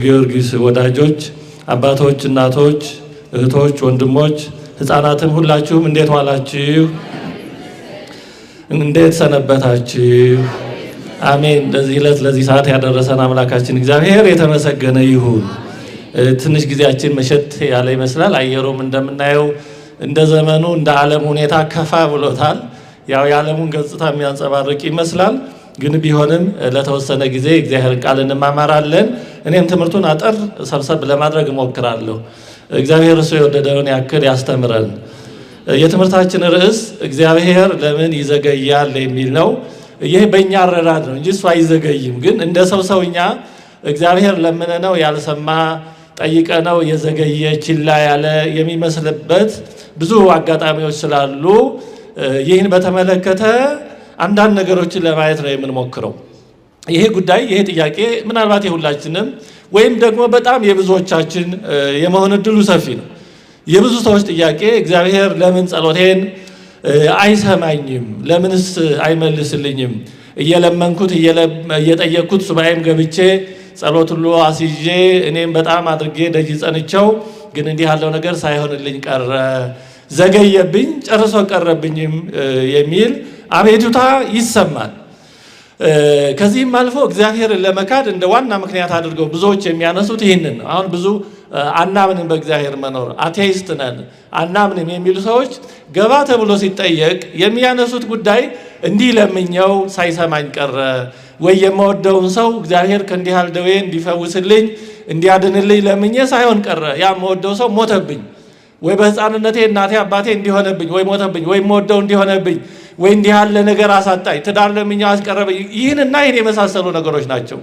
ጊዮርጊስ ወዳጆች፣ አባቶች፣ እናቶች፣ እህቶች፣ ወንድሞች፣ ሕፃናትም ሁላችሁም እንዴት ዋላችሁ? እንዴት ሰነበታችሁ? አሜን። ለዚህ ዕለት ለዚህ ሰዓት ያደረሰን አምላካችን እግዚአብሔር የተመሰገነ ይሁን። ትንሽ ጊዜያችን መሸት ያለ ይመስላል። አየሩም እንደምናየው እንደ ዘመኑ እንደ ዓለም ሁኔታ ከፋ ብሎታል። ያው የዓለሙን ገጽታ የሚያንጸባርቅ ይመስላል። ግን ቢሆንም ለተወሰነ ጊዜ እግዚአብሔርን ቃል እንማማራለን። እኔም ትምህርቱን አጠር ሰብሰብ ለማድረግ እሞክራለሁ። እግዚአብሔር እሱ የወደደውን ያክል ያስተምረን። የትምህርታችን ርዕስ እግዚአብሔር ለምን ይዘገያል የሚል ነው። ይህ በእኛ አረዳድ ነው እንጂ እሱ አይዘገይም። ግን እንደ ሰው ሰውኛ እግዚአብሔር ለምነነው ያልሰማ ጠይቀነው የዘገየ ችላ ያለ የሚመስልበት ብዙ አጋጣሚዎች ስላሉ ይህን በተመለከተ አንዳንድ ነገሮችን ለማየት ነው የምንሞክረው። ይሄ ጉዳይ ይሄ ጥያቄ ምናልባት የሁላችንም ወይም ደግሞ በጣም የብዙዎቻችን የመሆን እድሉ ሰፊ ነው። የብዙ ሰዎች ጥያቄ እግዚአብሔር ለምን ጸሎቴን አይሰማኝም? ለምንስ አይመልስልኝም? እየለመንኩት እየጠየቅኩት ሱባኤም ገብቼ ጸሎት ሁሉ አስይዤ እኔም በጣም አድርጌ ደጅ ጸንቸው፣ ግን እንዲህ ያለው ነገር ሳይሆንልኝ ቀረ፣ ዘገየብኝ፣ ጨርሶ ቀረብኝም የሚል አቤቱታ ይሰማል። ከዚህም አልፎ እግዚአብሔርን ለመካድ እንደ ዋና ምክንያት አድርገው ብዙዎች የሚያነሱት ይህንን ነው። አሁን ብዙ አናምንም በእግዚአብሔር መኖር atheist ነን አናምንም የሚሉ ሰዎች ገባ ተብሎ ሲጠየቅ የሚያነሱት ጉዳይ እንዲህ ለምኘው ሳይሰማኝ ቀረ፣ ወይ የምወደውን ሰው እግዚአብሔር ከእንዲህ ያለ ደዌ እንዲፈውስልኝ እንዲያድንልኝ ለምኜ ሳይሆን ቀረ፣ ያ የምወደው ሰው ሞተብኝ፣ ወይ በሕፃንነቴ እናቴ አባቴ እንዲሆነብኝ ወይ ሞተብኝ፣ ወይ የምወደው እንዲሆነብኝ፣ ወይ እንዲህ ያለ ነገር አሳጣኝ፣ ትዳር ለምኜው አስቀረበኝ። ይህንና ይህን የመሳሰሉ ነገሮች ናቸው።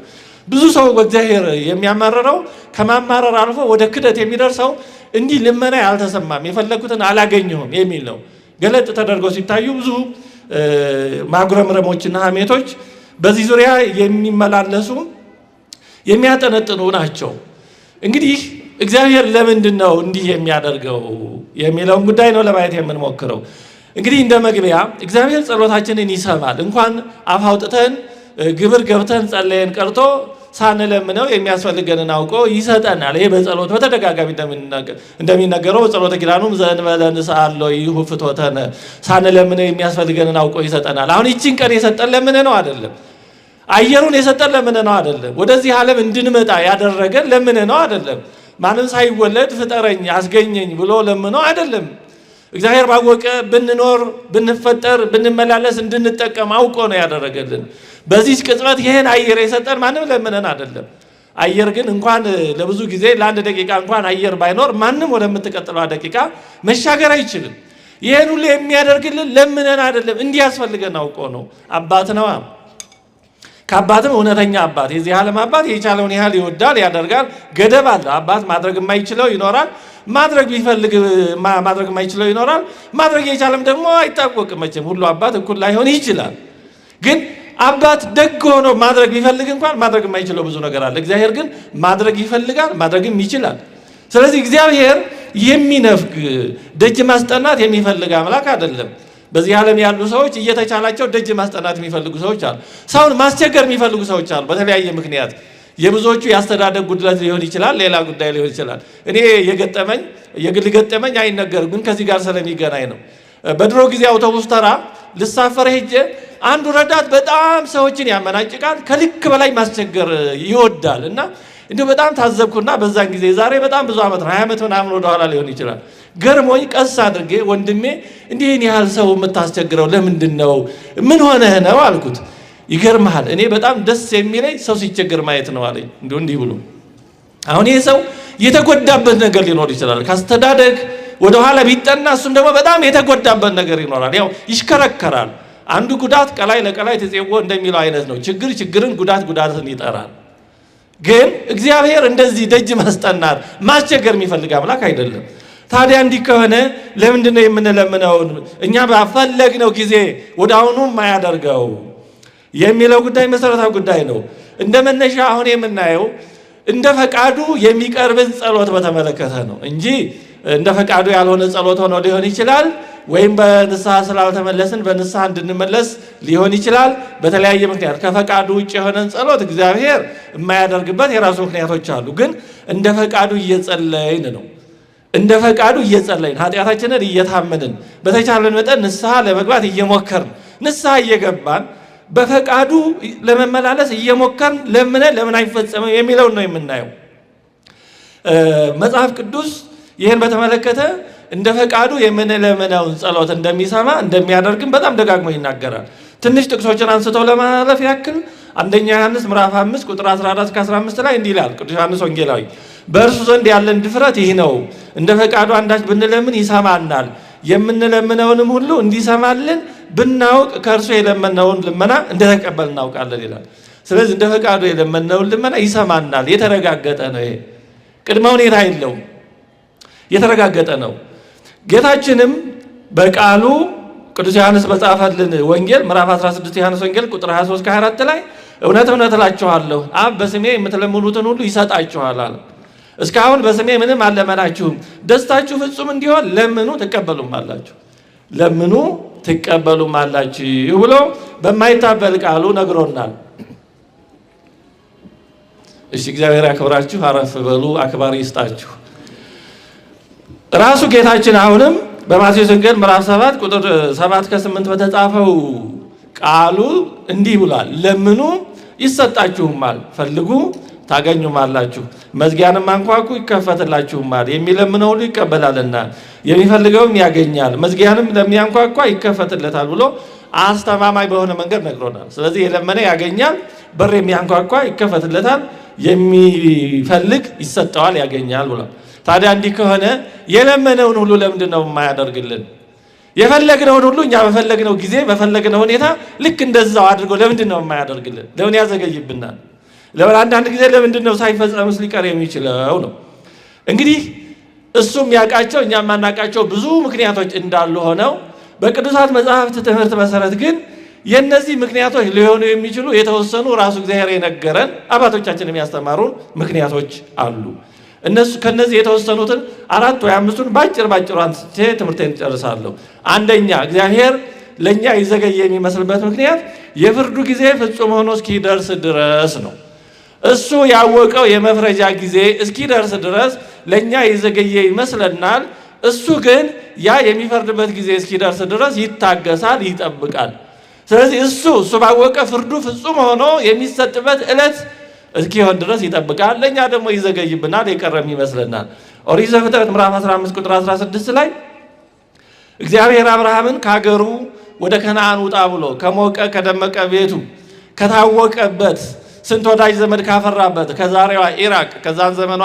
ብዙ ሰው በእግዚአብሔር የሚያማረረው ከማማረር አልፎ ወደ ክደት የሚደርሰው እንዲህ ልመና ያልተሰማም የፈለግኩትን አላገኘሁም የሚል ነው። ገለጥ ተደርገው ሲታዩ ብዙ ማጉረምረሞችና ሐሜቶች በዚህ ዙሪያ የሚመላለሱ የሚያጠነጥኑ ናቸው። እንግዲህ እግዚአብሔር ለምንድን ነው እንዲህ የሚያደርገው የሚለውን ጉዳይ ነው ለማየት የምንሞክረው። እንግዲህ እንደ መግቢያ እግዚአብሔር ጸሎታችንን ይሰማል። እንኳን አፍ አውጥተን ግብር ገብተን ጸለየን ቀርቶ ሳንለምነው የሚያስፈልገንን አውቆ ይሰጠናል። ይሄ በጸሎት በተደጋጋሚ እንደሚነገረው በጸሎተ ኪዳኑም ዘእንበለ ንስአሎ ይሁ ፍትወተነ፣ ሳንለምነው የሚያስፈልገንን አውቆ ይሰጠናል። አሁን ይቺን ቀን የሰጠን ለምን ነው አይደለም። አየሩን የሰጠን ለምን ነው አይደለም። ወደዚህ ዓለም እንድንመጣ ያደረገን ለምን ነው አይደለም። ማንም ሳይወለድ ፍጠረኝ አስገኘኝ ብሎ ለምኖ አይደለም። እግዚአብሔር ባወቀ ብንኖር ብንፈጠር ብንመላለስ እንድንጠቀም አውቆ ነው ያደረገልን። በዚህ ቅጽበት ይህን አየር የሰጠን ማንም ለምነን አይደለም። አየር ግን እንኳን ለብዙ ጊዜ ለአንድ ደቂቃ እንኳን አየር ባይኖር ማንም ወደምትቀጥለዋ ደቂቃ መሻገር አይችልም። ይህን ሁሉ የሚያደርግልን ለምነን አይደለም፣ እንዲያስፈልገን አውቆ ነው። አባት ነዋ። ከአባትም እውነተኛ አባት የዚህ ዓለም አባት የቻለውን ያህል ይወዳል፣ ያደርጋል። ገደብ አለ። አባት ማድረግ የማይችለው ይኖራል። ማድረግ ቢፈልግ ማድረግ የማይችለው ይኖራል። ማድረግ የቻለም ደግሞ አይታወቅም። መቼም ሁሉ አባት እኩል ላይሆን ይችላል። ግን አባት ደግ ሆኖ ማድረግ ቢፈልግ እንኳን ማድረግ የማይችለው ብዙ ነገር አለ። እግዚአብሔር ግን ማድረግ ይፈልጋል፣ ማድረግም ይችላል። ስለዚህ እግዚአብሔር የሚነፍግ ደጅ ማስጠናት የሚፈልግ አምላክ አይደለም። በዚህ ዓለም ያሉ ሰዎች እየተቻላቸው ደጅ ማስጠናት የሚፈልጉ ሰዎች አሉ። ሰውን ማስቸገር የሚፈልጉ ሰዎች አሉ። በተለያየ ምክንያት የብዙዎቹ የአስተዳደግ ጉድለት ሊሆን ይችላል፣ ሌላ ጉዳይ ሊሆን ይችላል። እኔ የገጠመኝ የግል ገጠመኝ አይነገርም፣ ግን ከዚህ ጋር ስለሚገናኝ ነው። በድሮ ጊዜ አውቶቡስ ተራ ልሳፈር ሄጄ አንዱ ረዳት በጣም ሰዎችን ያመናጭቃል፣ ከልክ በላይ ማስቸገር ይወዳል እና እንዲሁ በጣም ታዘብኩና በዛን ጊዜ ዛሬ በጣም ብዙ ዓመት ነው፣ 20 ዓመት ምናምን ወደኋላ ሊሆን ይችላል። ገርሞኝ ቀስ አድርጌ ወንድሜ እንዲህን ያህል ሰው የምታስቸግረው ለምንድን ነው? ምን ሆነህ ነው አልኩት። ይገርምሃል እኔ በጣም ደስ የሚለኝ ሰው ሲቸገር ማየት ነው አለኝ። እንዲሁ እንዲህ ብሎ አሁን ይህ ሰው የተጎዳበት ነገር ሊኖር ይችላል። ካስተዳደግ ወደኋላ ቢጠና እሱም ደግሞ በጣም የተጎዳበት ነገር ይኖራል። ያው ይሽከረከራል። አንዱ ጉዳት ቀላይ ለቀላይ ተጼዎ እንደሚለው አይነት ነው። ችግር ችግርን፣ ጉዳት ጉዳትን ይጠራል። ግን እግዚአብሔር እንደዚህ ደጅ ማስጠናት ማስቸገር የሚፈልግ አምላክ አይደለም። ታዲያ እንዲህ ከሆነ ለምንድን ነው የምንለምነው? እኛ ባፈለግነው ጊዜ ወደ አሁኑ የማያደርገው የሚለው ጉዳይ መሰረታዊ ጉዳይ ነው። እንደ መነሻ አሁን የምናየው እንደ ፈቃዱ የሚቀርብን ጸሎት በተመለከተ ነው እንጂ እንደ ፈቃዱ ያልሆነ ጸሎት ሆኖ ሊሆን ይችላል። ወይም በንስሐ ስላልተመለስን በንስሐ እንድንመለስ ሊሆን ይችላል። በተለያየ ምክንያት ከፈቃዱ ውጭ የሆነን ጸሎት እግዚአብሔር የማያደርግበት የራሱ ምክንያቶች አሉ። ግን እንደ ፈቃዱ እየጸለይን ነው። እንደ ፈቃዱ እየጸለይን ኃጢአታችንን እየታመንን በተቻለን መጠን ንስሐ ለመግባት እየሞከርን ንስሐ እየገባን በፈቃዱ ለመመላለስ እየሞከርን ለምነን ለምን አይፈጸምም የሚለውን ነው የምናየው። መጽሐፍ ቅዱስ ይህን በተመለከተ እንደ ፈቃዱ የምንለምነውን ጸሎት እንደሚሰማ እንደሚያደርግም በጣም ደጋግሞ ይናገራል። ትንሽ ጥቅሶችን አንስተው ለማለፍ ያክል አንደኛ ዮሐንስ ምዕራፍ 5 ቁጥር 14 እስከ 15 ላይ እንዲህ ይላል ቅዱስ ዮሐንስ ወንጌላዊ፣ በእርሱ ዘንድ ያለን ድፍረት ይህ ነው፣ እንደ ፈቃዱ አንዳች ብንለምን ይሰማናል። የምንለምነውንም ሁሉ እንዲሰማልን ብናውቅ ከእርሱ የለመነውን ልመና እንደተቀበል እናውቃለን ይላል። ስለዚህ እንደ ፈቃዱ የለመነውን ልመና ይሰማናል። የተረጋገጠ ነው። ይሄ ቅድመ ሁኔታ የለውም። የተረጋገጠ ነው። ጌታችንም በቃሉ ቅዱስ ዮሐንስ በጻፈልን ወንጌል ምዕራፍ 16 ዮሐንስ ወንጌል ቁጥር 23 24 ላይ እውነት እውነት እላችኋለሁ አብ በስሜ የምትለምኑትን ሁሉ ይሰጣችኋል አለ። እስካሁን በስሜ ምንም አልለመናችሁም፣ ደስታችሁ ፍጹም እንዲሆን ለምኑ ትቀበሉም አላችሁ፣ ለምኑ ትቀበሉም አላችሁ ብሎ በማይታበል ቃሉ ነግሮናል። እሺ፣ እግዚአብሔር ያክብራችሁ። አረፍ በሉ። አክባሪ ይስጣችሁ። ራሱ ጌታችን አሁንም በማቴዎስ ወንጌል ምዕራፍ 7 ቁጥር 7 ከ8 በተጻፈው ቃሉ እንዲህ ብሏል። ለምኑ ይሰጣችሁማል፣ ፈልጉ ታገኙማላችሁ፣ መዝጊያንም አንኳኩ ይከፈትላችሁማል። የሚለምነው ሁሉ ይቀበላልና የሚፈልገውም ያገኛል፣ መዝጊያንም ለሚያንኳኳ ይከፈትለታል ብሎ አስተማማኝ በሆነ መንገድ ነግሮናል። ስለዚህ የለመነ ያገኛል፣ በር የሚያንኳኳ ይከፈትለታል፣ የሚፈልግ ይሰጠዋል፣ ያገኛል ብሏል። ታዲያ እንዲህ ከሆነ የለመነውን ሁሉ ለምንድን ነው የማያደርግልን? የፈለግነውን ሁሉ እኛ በፈለግነው ጊዜ በፈለግነው ሁኔታ ልክ እንደዛው አድርጎ ለምንድን ነው የማያደርግልን? ለምን ያዘገይብናል? ለምን አንዳንድ ጊዜ ለምንድን ነው ሳይፈጸምስ ሊቀር የሚችለው ነው? እንግዲህ እሱም ያውቃቸው እኛ የማናውቃቸው ብዙ ምክንያቶች እንዳሉ ሆነው በቅዱሳት መጽሐፍት ትምህርት መሰረት ግን የእነዚህ ምክንያቶች ሊሆኑ የሚችሉ የተወሰኑ ራሱ እግዚአብሔር የነገረን አባቶቻችን የሚያስተማሩን ምክንያቶች አሉ። እነሱ ከነዚህ የተወሰኑትን አራት ወይ አምስቱን ባጭር ባጭሩ አንስቼ ትምህርቴን እጨርሳለሁ። አንደኛ፣ እግዚአብሔር ለእኛ ይዘገየ የሚመስልበት ምክንያት የፍርዱ ጊዜ ፍጹም ሆኖ እስኪደርስ ድረስ ነው። እሱ ያወቀው የመፍረጃ ጊዜ እስኪደርስ ድረስ ለእኛ የዘገየ ይመስለናል። እሱ ግን ያ የሚፈርድበት ጊዜ እስኪደርስ ድረስ ይታገሳል፣ ይጠብቃል። ስለዚህ እሱ ባወቀ ፍርዱ ፍጹም ሆኖ የሚሰጥበት ዕለት እስኪሆን ድረስ ይጠብቃል። ለእኛ ደግሞ ይዘገይብናል፣ የቀረም ይመስለናል። ኦሪት ዘፍጥረት ምዕራፍ 15 ቁጥር 16 ላይ እግዚአብሔር አብርሃምን ከሀገሩ ወደ ከነዓን ውጣ ብሎ ከሞቀ ከደመቀ ቤቱ ከታወቀበት ስንት ወዳጅ ዘመድ ካፈራበት ከዛሬዋ ኢራቅ ከዛን ዘመኗ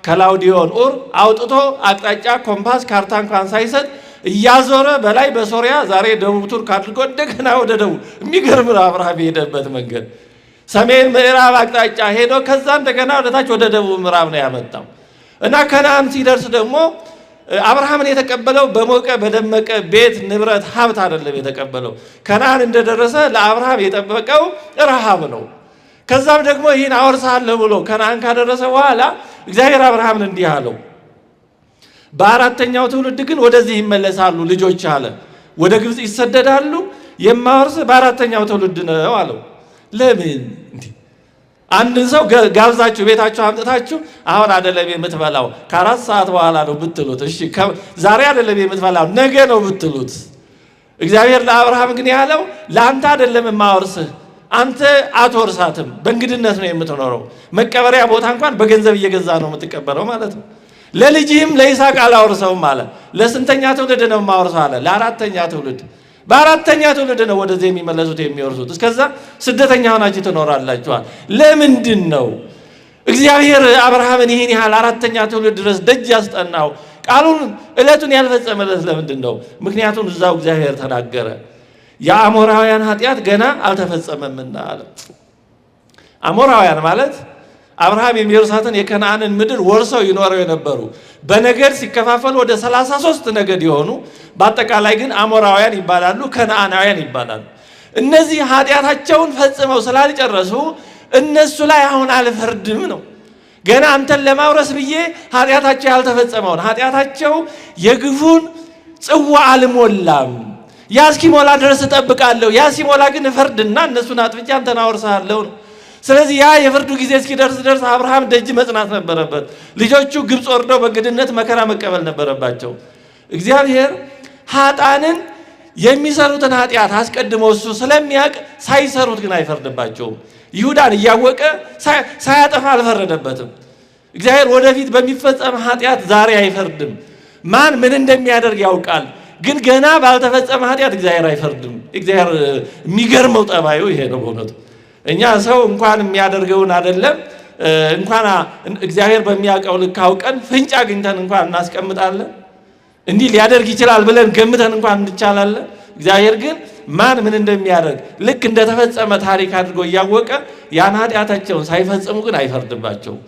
ከላውዲዮን ኡር አውጥቶ አቅጣጫ ኮምፓስ ካርታ እንኳን ሳይሰጥ እያዞረ በላይ በሶሪያ ዛሬ ደቡብ ቱርክ አድርጎ እንደገና ወደ ደቡብ፣ የሚገርም ነው አብርሃም የሄደበት መንገድ። ሰሜን ምዕራብ አቅጣጫ ሄዶ ከዛ እንደገና ወደ ታች ወደ ደቡብ ምዕራብ ነው ያመጣው። እና ከነዓን ሲደርስ ደግሞ አብርሃምን የተቀበለው በሞቀ በደመቀ ቤት ንብረት ሀብት አይደለም የተቀበለው። ከነዓን እንደደረሰ ለአብርሃም የጠበቀው ረሃብ ነው። ከዛም ደግሞ ይህን አወርሳለሁ ብሎ ከነዓን ካደረሰ በኋላ እግዚአብሔር አብርሃምን እንዲህ አለው፣ በአራተኛው ትውልድ ግን ወደዚህ ይመለሳሉ ልጆች አለ። ወደ ግብፅ ይሰደዳሉ፣ የማወርስ በአራተኛው ትውልድ ነው አለው። ለምን? አንድን ሰው ጋብዛችሁ ቤታችሁ አምጥታችሁ አሁን አይደለም የምትበላው ከ4 ሰዓት በኋላ ነው ብትሉት፣ እሺ ዛሬ አይደለም የምትበላው ነገ ነው ብትሉት፣ እግዚአብሔር ለአብርሃም ግን ያለው ለአንተ አይደለም የማወርስህ፣ አንተ አትወርሳትም፣ በእንግድነት ነው የምትኖረው። መቀበሪያ ቦታ እንኳን በገንዘብ እየገዛ ነው የምትቀበረው ማለት ነው። ለልጅህም ለይስሐቅ አላወርሰውም አለ። ለስንተኛ ትውልድ ነው የማወርሰው አለ? ለአራተኛ ትውልድ። በአራተኛ ትውልድ ነው ወደዚህ የሚመለሱት የሚወርሱት። እስከዛ ስደተኛ ሆናችሁ ትኖራላችኋል። ለምንድን ነው እግዚአብሔር አብርሃምን ይህን ያህል አራተኛ ትውልድ ድረስ ደጅ ያስጠናው? ቃሉን ዕለቱን ያልፈጸመለት ለምንድን ነው? ምክንያቱም እዛው እግዚአብሔር ተናገረ። የአሞራውያን ኃጢአት ገና አልተፈጸመምና አለ። አሞራውያን ማለት አብርሃም የሚወርሳትን የከነዓንን ምድር ወርሰው ይኖረው የነበሩ በነገድ ሲከፋፈሉ ወደ 33 ነገድ የሆኑ፣ በአጠቃላይ ግን አሞራውያን ይባላሉ፣ ከነዓናውያን ይባላሉ። እነዚህ ኃጢአታቸውን ፈጽመው ስላልጨረሱ እነሱ ላይ አሁን አልፈርድም ነው። ገና አንተን ለማውረስ ብዬ ኃጢአታቸው ያልተፈጸመውን ኃጢአታቸው የግፉን ጽዋ አልሞላም። ያ እስኪሞላ ድረስ እጠብቃለሁ። ያ ሲሞላ ግን እፈርድና እነሱን አጥፍቼ አንተን አወርሳለሁ ነው። ስለዚህ ያ የፍርዱ ጊዜ እስኪደርስ ድረስ አብርሃም ደጅ መጽናት ነበረበት። ልጆቹ ግብፅ ወርደው በእንግድነት መከራ መቀበል ነበረባቸው። እግዚአብሔር ኃጥአንን የሚሰሩትን ኃጢአት አስቀድሞ እሱ ስለሚያውቅ ሳይሰሩት ግን አይፈርድባቸውም። ይሁዳን እያወቀ ሳያጠፋ አልፈረደበትም። እግዚአብሔር ወደፊት በሚፈጸም ኃጢአት ዛሬ አይፈርድም። ማን ምን እንደሚያደርግ ያውቃል። ግን ገና ባልተፈጸመ ኃጢአት እግዚአብሔር አይፈርድም። እግዚአብሔር የሚገርመው ጠባዩ ይሄ ነው በእውነቱ። እኛ ሰው እንኳን የሚያደርገውን አይደለም እንኳን እግዚአብሔር በሚያውቀው ልክ አውቀን ፍንጭ አግኝተን እንኳን እናስቀምጣለን። እንዲህ ሊያደርግ ይችላል ብለን ገምተን እንኳን እንቻላለን። እግዚአብሔር ግን ማን ምን እንደሚያደርግ ልክ እንደተፈጸመ ታሪክ አድርጎ እያወቀ ያን ኃጢአታቸውን ሳይፈጽሙ ግን አይፈርድባቸውም።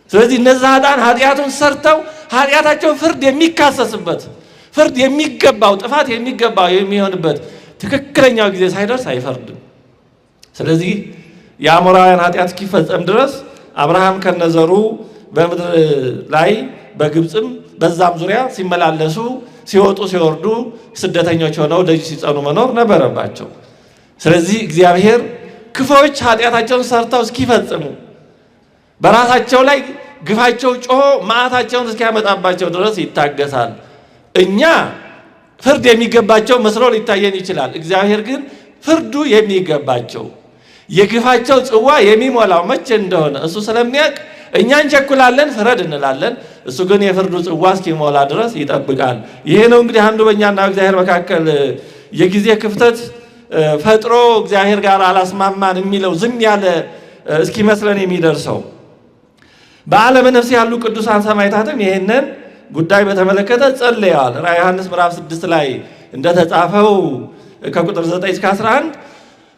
ስለዚህ እነዛ ኃጥአን ኃጢአቱን ሰርተው ኃጢአታቸው ፍርድ የሚካሰስበት ፍርድ የሚገባው ጥፋት የሚገባው የሚሆንበት ትክክለኛው ጊዜ ሳይደርስ አይፈርድም። ስለዚህ የአሞራውያን ኃጢአት እስኪፈጸም ድረስ አብርሃም ከነዘሩ በምድር ላይ በግብፅም በዛም ዙሪያ ሲመላለሱ ሲወጡ ሲወርዱ ስደተኞች ሆነው ደጅ ሲጸኑ መኖር ነበረባቸው። ስለዚህ እግዚአብሔር ክፉዎች ኃጢአታቸውን ሰርተው እስኪፈጽሙ በራሳቸው ላይ ግፋቸው ጮሆ መዓታቸውን እስኪያመጣባቸው ድረስ ይታገሳል። እኛ ፍርድ የሚገባቸው መስሎ ሊታየን ይችላል። እግዚአብሔር ግን ፍርዱ የሚገባቸው የግፋቸው ጽዋ የሚሞላው መቼ እንደሆነ እሱ ስለሚያውቅ እኛ እንቸኩላለን፣ ፍረድ እንላለን። እሱ ግን የፍርዱ ጽዋ እስኪሞላ ድረስ ይጠብቃል። ይሄ ነው እንግዲህ አንዱ በእኛና እግዚአብሔር መካከል የጊዜ ክፍተት ፈጥሮ እግዚአብሔር ጋር አላስማማን የሚለው ዝም ያለ እስኪመስለን የሚደርሰው። በዓለመ ነፍስ ያሉ ቅዱሳን ሰማዕታትም ይሄንን ጉዳይ በተመለከተ ጸልየዋል። ራዕየ ዮሐንስ ምዕራፍ 6 ላይ እንደተጻፈው ከቁጥር 9 እስከ 11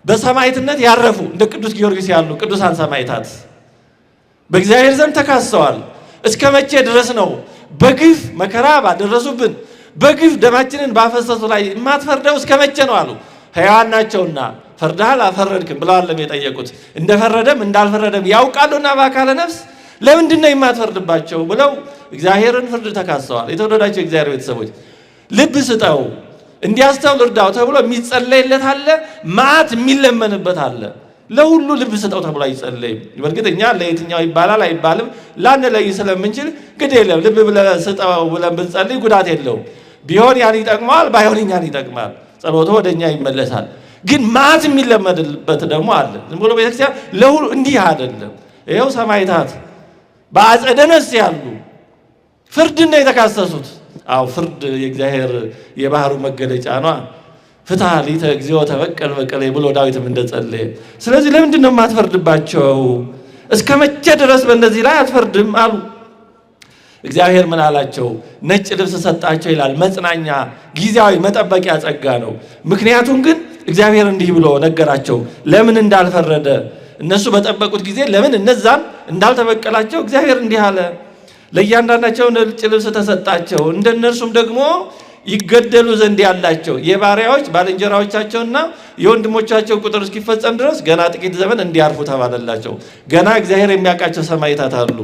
በሰማዕትነት ያረፉ እንደ ቅዱስ ጊዮርጊስ ያሉ ቅዱሳን ሰማዕታት በእግዚአብሔር ዘንድ ተካሰዋል። እስከ መቼ ድረስ ነው በግፍ መከራ ባደረሱብን በግፍ ደማችንን ባፈሰሱ ላይ የማትፈርደው እስከ መቼ ነው አሉ። ሕያዋን ናቸውና ፈርደሃል አልፈረድክም ብለዋል የጠየቁት። እንደፈረደም እንዳልፈረደም ያውቃሉና በአካለ ነፍስ ለምንድን ነው የማትፈርድባቸው ብለው እግዚአብሔርን ፍርድ ተካሰዋል። የተወደዳቸው እግዚአብሔር ቤተሰቦች ልብ ስጠው እንዲያስተውል እርዳው ተብሎ የሚጸለይለት አለ፣ መዓት የሚለመንበት አለ። ለሁሉ ልብ ስጠው ተብሎ አይጸለይም። በእርግጥ እኛ ለየትኛው ይባላል አይባልም ላንለይ ስለምንችል ግድ የለም ልብ ብለህ ስጠው ብለን ብንጸልይ ጉዳት የለውም። ቢሆን ያን ይጠቅመዋል፣ ባይሆን እኛን ይጠቅማል። ጸሎቱ ወደ እኛ ይመለሳል። ግን መዓት የሚለመድበት ደግሞ አለ። ዝም ብሎ ቤተክርስቲያን ለሁሉ እንዲህ አይደለም። ይኸው ሰማዕታት በአጸደ ነፍስ ያሉ ፍርድ ነው የተካሰሱት። አዎ ፍርድ የእግዚአብሔር የባህሩ መገለጫ ነው። ፍትሐ ሊተ እግዚኦ ተበቀል በቀለ ብሎ ዳዊትም እንደጸለየ። ስለዚህ ለምንድን ነው የማትፈርድባቸው? እስከ መቼ ድረስ በእነዚህ ላይ አትፈርድም አሉ። እግዚአብሔር ምን አላቸው? ነጭ ልብስ ሰጣቸው ይላል። መጽናኛ ጊዜያዊ መጠበቂያ ጸጋ ነው። ምክንያቱም ግን እግዚአብሔር እንዲህ ብሎ ነገራቸው ለምን እንዳልፈረደ እነሱ በጠበቁት ጊዜ ለምን እነዛን እንዳልተበቀላቸው እግዚአብሔር እንዲህ አለ። ለእያንዳንዳቸው ነጭ ልብስ ተሰጣቸው፣ እንደነርሱም ደግሞ ይገደሉ ዘንድ ያላቸው የባሪያዎች ባልንጀራዎቻቸውና የወንድሞቻቸው ቁጥር እስኪፈጸም ድረስ ገና ጥቂት ዘመን እንዲያርፉ ተባለላቸው። ገና እግዚአብሔር የሚያውቃቸው ሰማዕታት አሉ።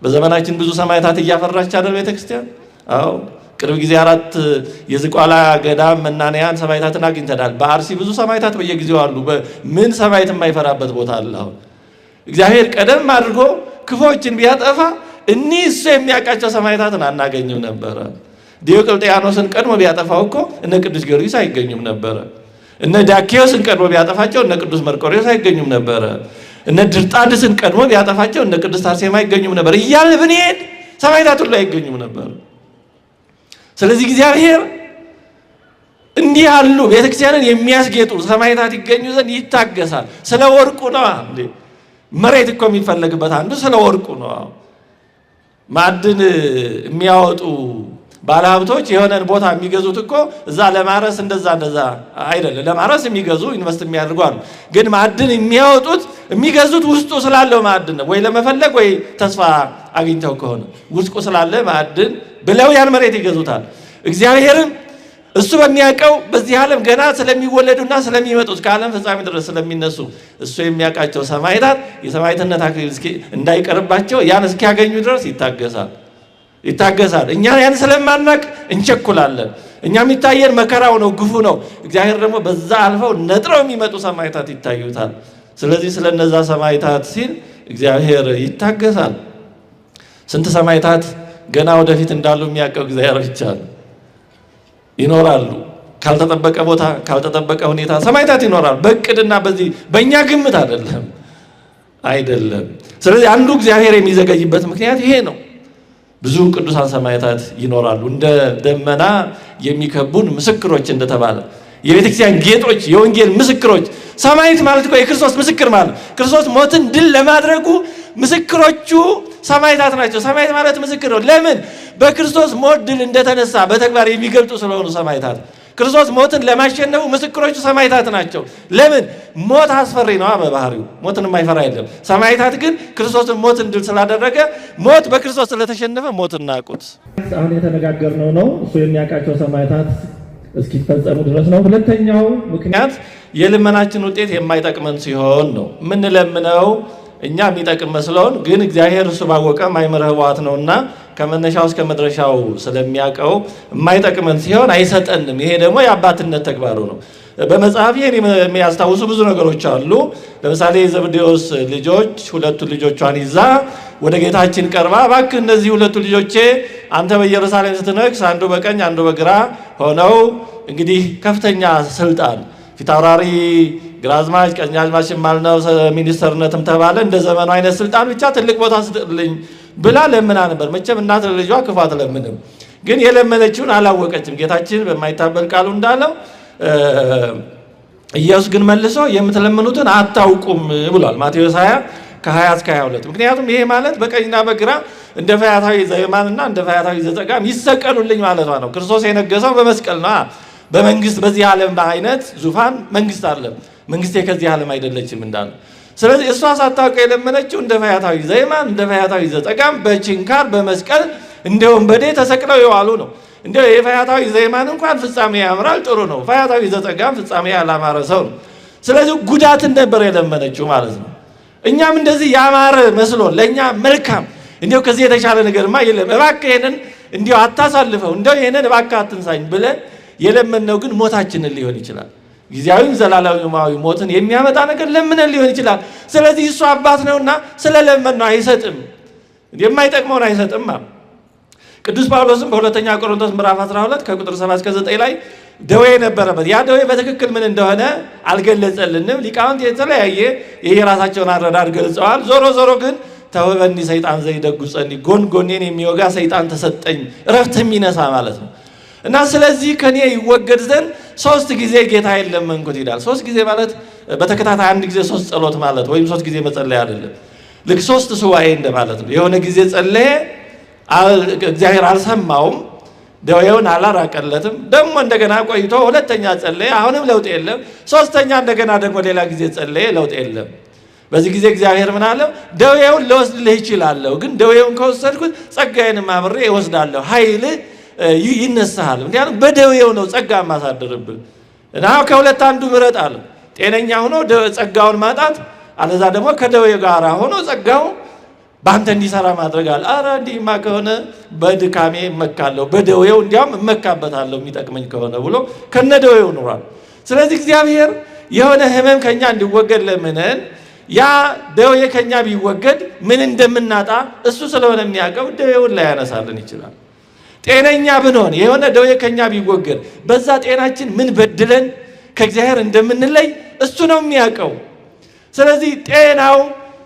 በዘመናችን ብዙ ሰማዕታት እያፈራች አይደል ቤተክርስቲያን? አዎ ቅርብ ጊዜ 4 የዝቋላ ገዳም መናንያን ሰማዕታትን አግኝተናል። በአርሲ ብዙ ሰማዕታት በየጊዜው አሉ። ምን ሰማዕት የማይፈራበት ቦታ አለ? አሁን እግዚአብሔር ቀደም አድርጎ ክፎችን ቢያጠፋ እኒህ እሱ የሚያውቃቸው ሰማዕታትን አናገኝም ነበረ። ዲዮቅልጥያኖስን ቀድሞ ቢያጠፋው እኮ እነ ቅዱስ ጊዮርጊስ አይገኙም ነበረ። እነ ዳኬዎስን ቀድሞ ቢያጠፋቸው እነ ቅዱስ መርቆሬዎስ አይገኙም ነበረ። እነ ድርጣድስን ቀድሞ ቢያጠፋቸው እነ ቅዱስ አርሴማ አይገኙም ነበር። እያልን ብንሄድ ሰማዕታት ሁሉ አይገኙም ነበር። ስለዚህ እግዚአብሔር እንዲህ ያሉ ቤተክርስቲያንን የሚያስጌጡ ሰማዕታት ይገኙ ዘንድ ይታገሳል። ስለ ወርቁ ነው እንዴ? መሬት እኮ የሚፈለግበት አንዱ ስለ ወርቁ ነው። ማዕድን የሚያወጡ ባለሀብቶች የሆነን ቦታ የሚገዙት እኮ እዛ ለማረስ እንደዛ እንደዛ አይደለም። ለማረስ የሚገዙ ኢንቨስት የሚያደርጉ አሉ። ግን ማዕድን የሚያወጡት የሚገዙት ውስጡ ስላለው ማዕድን ነው። ወይ ለመፈለግ ወይ ተስፋ አግኝተው ከሆነ ውስጡ ስላለ ማዕድን ብለው ያን መሬት ይገዙታል። እግዚአብሔርም እሱ በሚያውቀው በዚህ ዓለም ገና ስለሚወለዱና ስለሚመጡ እስከ ዓለም ፍጻሜ ድረስ ስለሚነሱ እሱ የሚያውቃቸው ሰማዕታት የሰማዕትነት አክሊል እንዳይቀርባቸው ያን እስኪያገኙ ድረስ ይታገሳል ይታገሳል። እኛ ያን ስለማናቅ እንቸኩላለን። እኛ የሚታየን መከራው ነው፣ ግፉ ነው። እግዚአብሔር ደግሞ በዛ አልፈው ነጥረው የሚመጡ ሰማዕታት ይታዩታል። ስለዚህ ስለ እነዛ ሰማዕታት ሲል እግዚአብሔር ይታገሳል። ስንት ሰማዕታት ገና ወደፊት እንዳሉ የሚያውቀው እግዚአብሔር ብቻ ነው። ይኖራሉ። ካልተጠበቀ ቦታ ካልተጠበቀ ሁኔታ ሰማዕታት ይኖራሉ። በእቅድና በዚህ በእኛ ግምት አይደለም አይደለም። ስለዚህ አንዱ እግዚአብሔር የሚዘገይበት ምክንያት ይሄ ነው። ብዙ ቅዱሳን ሰማዕታት ይኖራሉ። እንደ ደመና የሚከቡን ምስክሮች እንደተባለ የቤተክርስቲያን ጌጦች፣ የወንጌል ምስክሮች። ሰማዕት ማለት እኮ የክርስቶስ ምስክር ማለት ነው። ክርስቶስ ሞትን ድል ለማድረጉ ምስክሮቹ ሰማዕታት ናቸው። ሰማዕት ማለት ምስክር ነው። ለምን? በክርስቶስ ሞት ድል እንደተነሳ በተግባር የሚገልጡ ስለሆኑ ሰማዕታት። ክርስቶስ ሞትን ለማሸነፉ ምስክሮቹ ሰማዕታት ናቸው። ለምን? ሞት አስፈሪ ነው በባህሪው፣ ሞትን የማይፈራ የለም። ሰማዕታት ግን ክርስቶስን ሞትን ድል ስላደረገ ሞት በክርስቶስ ስለተሸነፈ ሞትን ናቁት። አሁን የተነጋገርነው ነው እሱ የሚያውቃቸው ሰማዕታት እስኪፈጸሙ ድረስ ነው። ሁለተኛው ምክንያት የልመናችን ውጤት የማይጠቅመን ሲሆን ነው። የምንለምነው እኛ የሚጠቅም መስሎን፣ ግን እግዚአብሔር እሱ ባወቀ ማእምረ ኅቡዓት ነውና ከመነሻው እስከ መድረሻው ስለሚያውቀው የማይጠቅመን ሲሆን አይሰጠንም። ይሄ ደግሞ የአባትነት ተግባሩ ነው። በመጽሐፍ ይሄን የሚያስታውሱ ብዙ ነገሮች አሉ። ለምሳሌ የዘብዴዎስ ልጆች ሁለቱ ልጆቿን ይዛ ወደ ጌታችን ቀርባ እባክህ እነዚህ ሁለቱ ልጆቼ አንተ በኢየሩሳሌም ስትነግስ አንዱ በቀኝ አንዱ በግራ ሆነው እንግዲህ ከፍተኛ ስልጣን ፊታውራሪ ግራዝማች ቀኛዝማች ማልነው ሚኒስተርነትም ተባለ እንደ ዘመኑ አይነት ስልጣን ብቻ ትልቅ ቦታ ስጥልኝ ብላ ለምና ነበር። መቼም እናት ለልጇ ክፉ አትለምንም። ግን የለመነችውን አላወቀችም። ጌታችን በማይታበል ቃሉ እንዳለው ኢየሱስ ግን መልሶ የምትለምኑትን አታውቁም ብሏል። ማቴዎስ 20 ከ20 እስከ 22። ምክንያቱም ይሄ ማለት በቀኝና በግራ እንደ ፈያታዊ ዘየማንና እንደ ፈያታዊ ዘጸጋም ይሰቀሉልኝ ማለቷ ነው። ክርስቶስ የነገሰው በመስቀል ነው። በመንግስት በዚህ ዓለም አይነት ዙፋን መንግስት አለ። መንግስቴ ከዚህ ዓለም አይደለችም እንዳለ። ስለዚህ እሷ ሳታውቀው የለመነችው እንደ ፈያታዊ ዘየማን እንደ ፈያታዊ ዘጸጋም በችንካር በመስቀል እንደ ወንበዴ ተሰቅለው የዋሉ ነው። እንደው የፈያታዊ ዘየማን እንኳን ፍጻሜ ያምራል፣ ጥሩ ነው። ፈያታዊ ዘጸጋም ፍጻሜ ያላማረ ሰው ነው። ስለዚህ ጉዳትን ነበር የለመነችው ማለት ነው። እኛም እንደዚህ ያማረ መስሎ ለእኛ መልካም እንዲያው ከዚህ የተሻለ ነገርማ የለም፣ እባክህ ይሄንን እንዲያው አታሳልፈው፣ እንዲያው ይሄንን እባክህ አትንሳኝ ብለን የለመነው ግን ሞታችንን ሊሆን ይችላል። ጊዜያዊም ዘላለማዊ ሞትን የሚያመጣ ነገር ለምነን ሊሆን ይችላል። ስለዚህ እሱ አባት ነውና ስለለመነው አይሰጥም፣ የማይጠቅመውን አይሰጥም። ቅዱስ ጳውሎስም በሁለተኛ ቆሮንቶስ ምዕራፍ 12 ከቁጥር 7 እስከ 9 ላይ ደዌ ነበረበት። ያ ደዌ በትክክል ምን እንደሆነ አልገለጸልንም። ሊቃውንት የተለያየ የራሳቸውን አረዳድ ገልጸዋል። ዞሮ ዞሮ ግን ተወበኒ ሰይጣን ዘይደጉፀኒ፣ ጎን ጎኔን የሚወጋ ሰይጣን ተሰጠኝ፣ እረፍት የሚነሳ ማለት ነው። እና ስለዚህ ከኔ ይወገድ ዘንድ 3 ጊዜ ጌታዬን ለመንኩት ይላል። 3 ጊዜ ማለት በተከታታይ አንድ ጊዜ 3 ጸሎት ማለት ወይም 3 ጊዜ መጸለይ አይደለም። ልክ 3 ሱባኤ እንደማለት ነው። የሆነ ጊዜ ጸለየ፣ እግዚአብሔር አልሰማውም፣ ደዌውን አላራቀለትም። ደግሞ እንደገና ቆይቶ ሁለተኛ ጸለየ፣ አሁንም ለውጥ የለም። ሶስተኛ እንደገና ደግሞ ሌላ ጊዜ ጸለየ፣ ለውጥ የለም። በዚህ ጊዜ እግዚአብሔር ምን አለው? ደዌውን ልወስድልህ እችላለሁ፣ ግን ደዌውን ከወሰድኩት ጸጋዬንም አብሬ እወስዳለሁ፣ ኃይልህ ይነሳሃል። ምክንያቱም በደዌው ነው ጸጋ የማሳድርብህ እና ከሁለት አንዱ ምረጥ አለው። ጤነኛ ሆኖ ጸጋውን ማጣት፣ አለዛ ደግሞ ከደዌው ጋር ሆኖ ጸጋው በአንተ እንዲሰራ ማድረግ አለ። አረ እንዲህማ ከሆነ በድካሜ እመካለሁ፣ በደዌው እንዲያውም እመካበታለሁ የሚጠቅመኝ ከሆነ ብሎ ከነደዌው ኑሯል። ስለዚህ እግዚአብሔር የሆነ ህመም ከኛ እንዲወገድ ለምነን ያ ደዌ ከኛ ቢወገድ ምን እንደምናጣ እሱ ስለሆነ የሚያውቀው ደዌውን ላያነሳልን ይችላል። ጤነኛ ብንሆን የሆነ ደዌ ከኛ ቢወገድ በዛ ጤናችን ምን በድለን ከእግዚአብሔር እንደምንለይ እሱ ነው የሚያውቀው። ስለዚህ ጤናው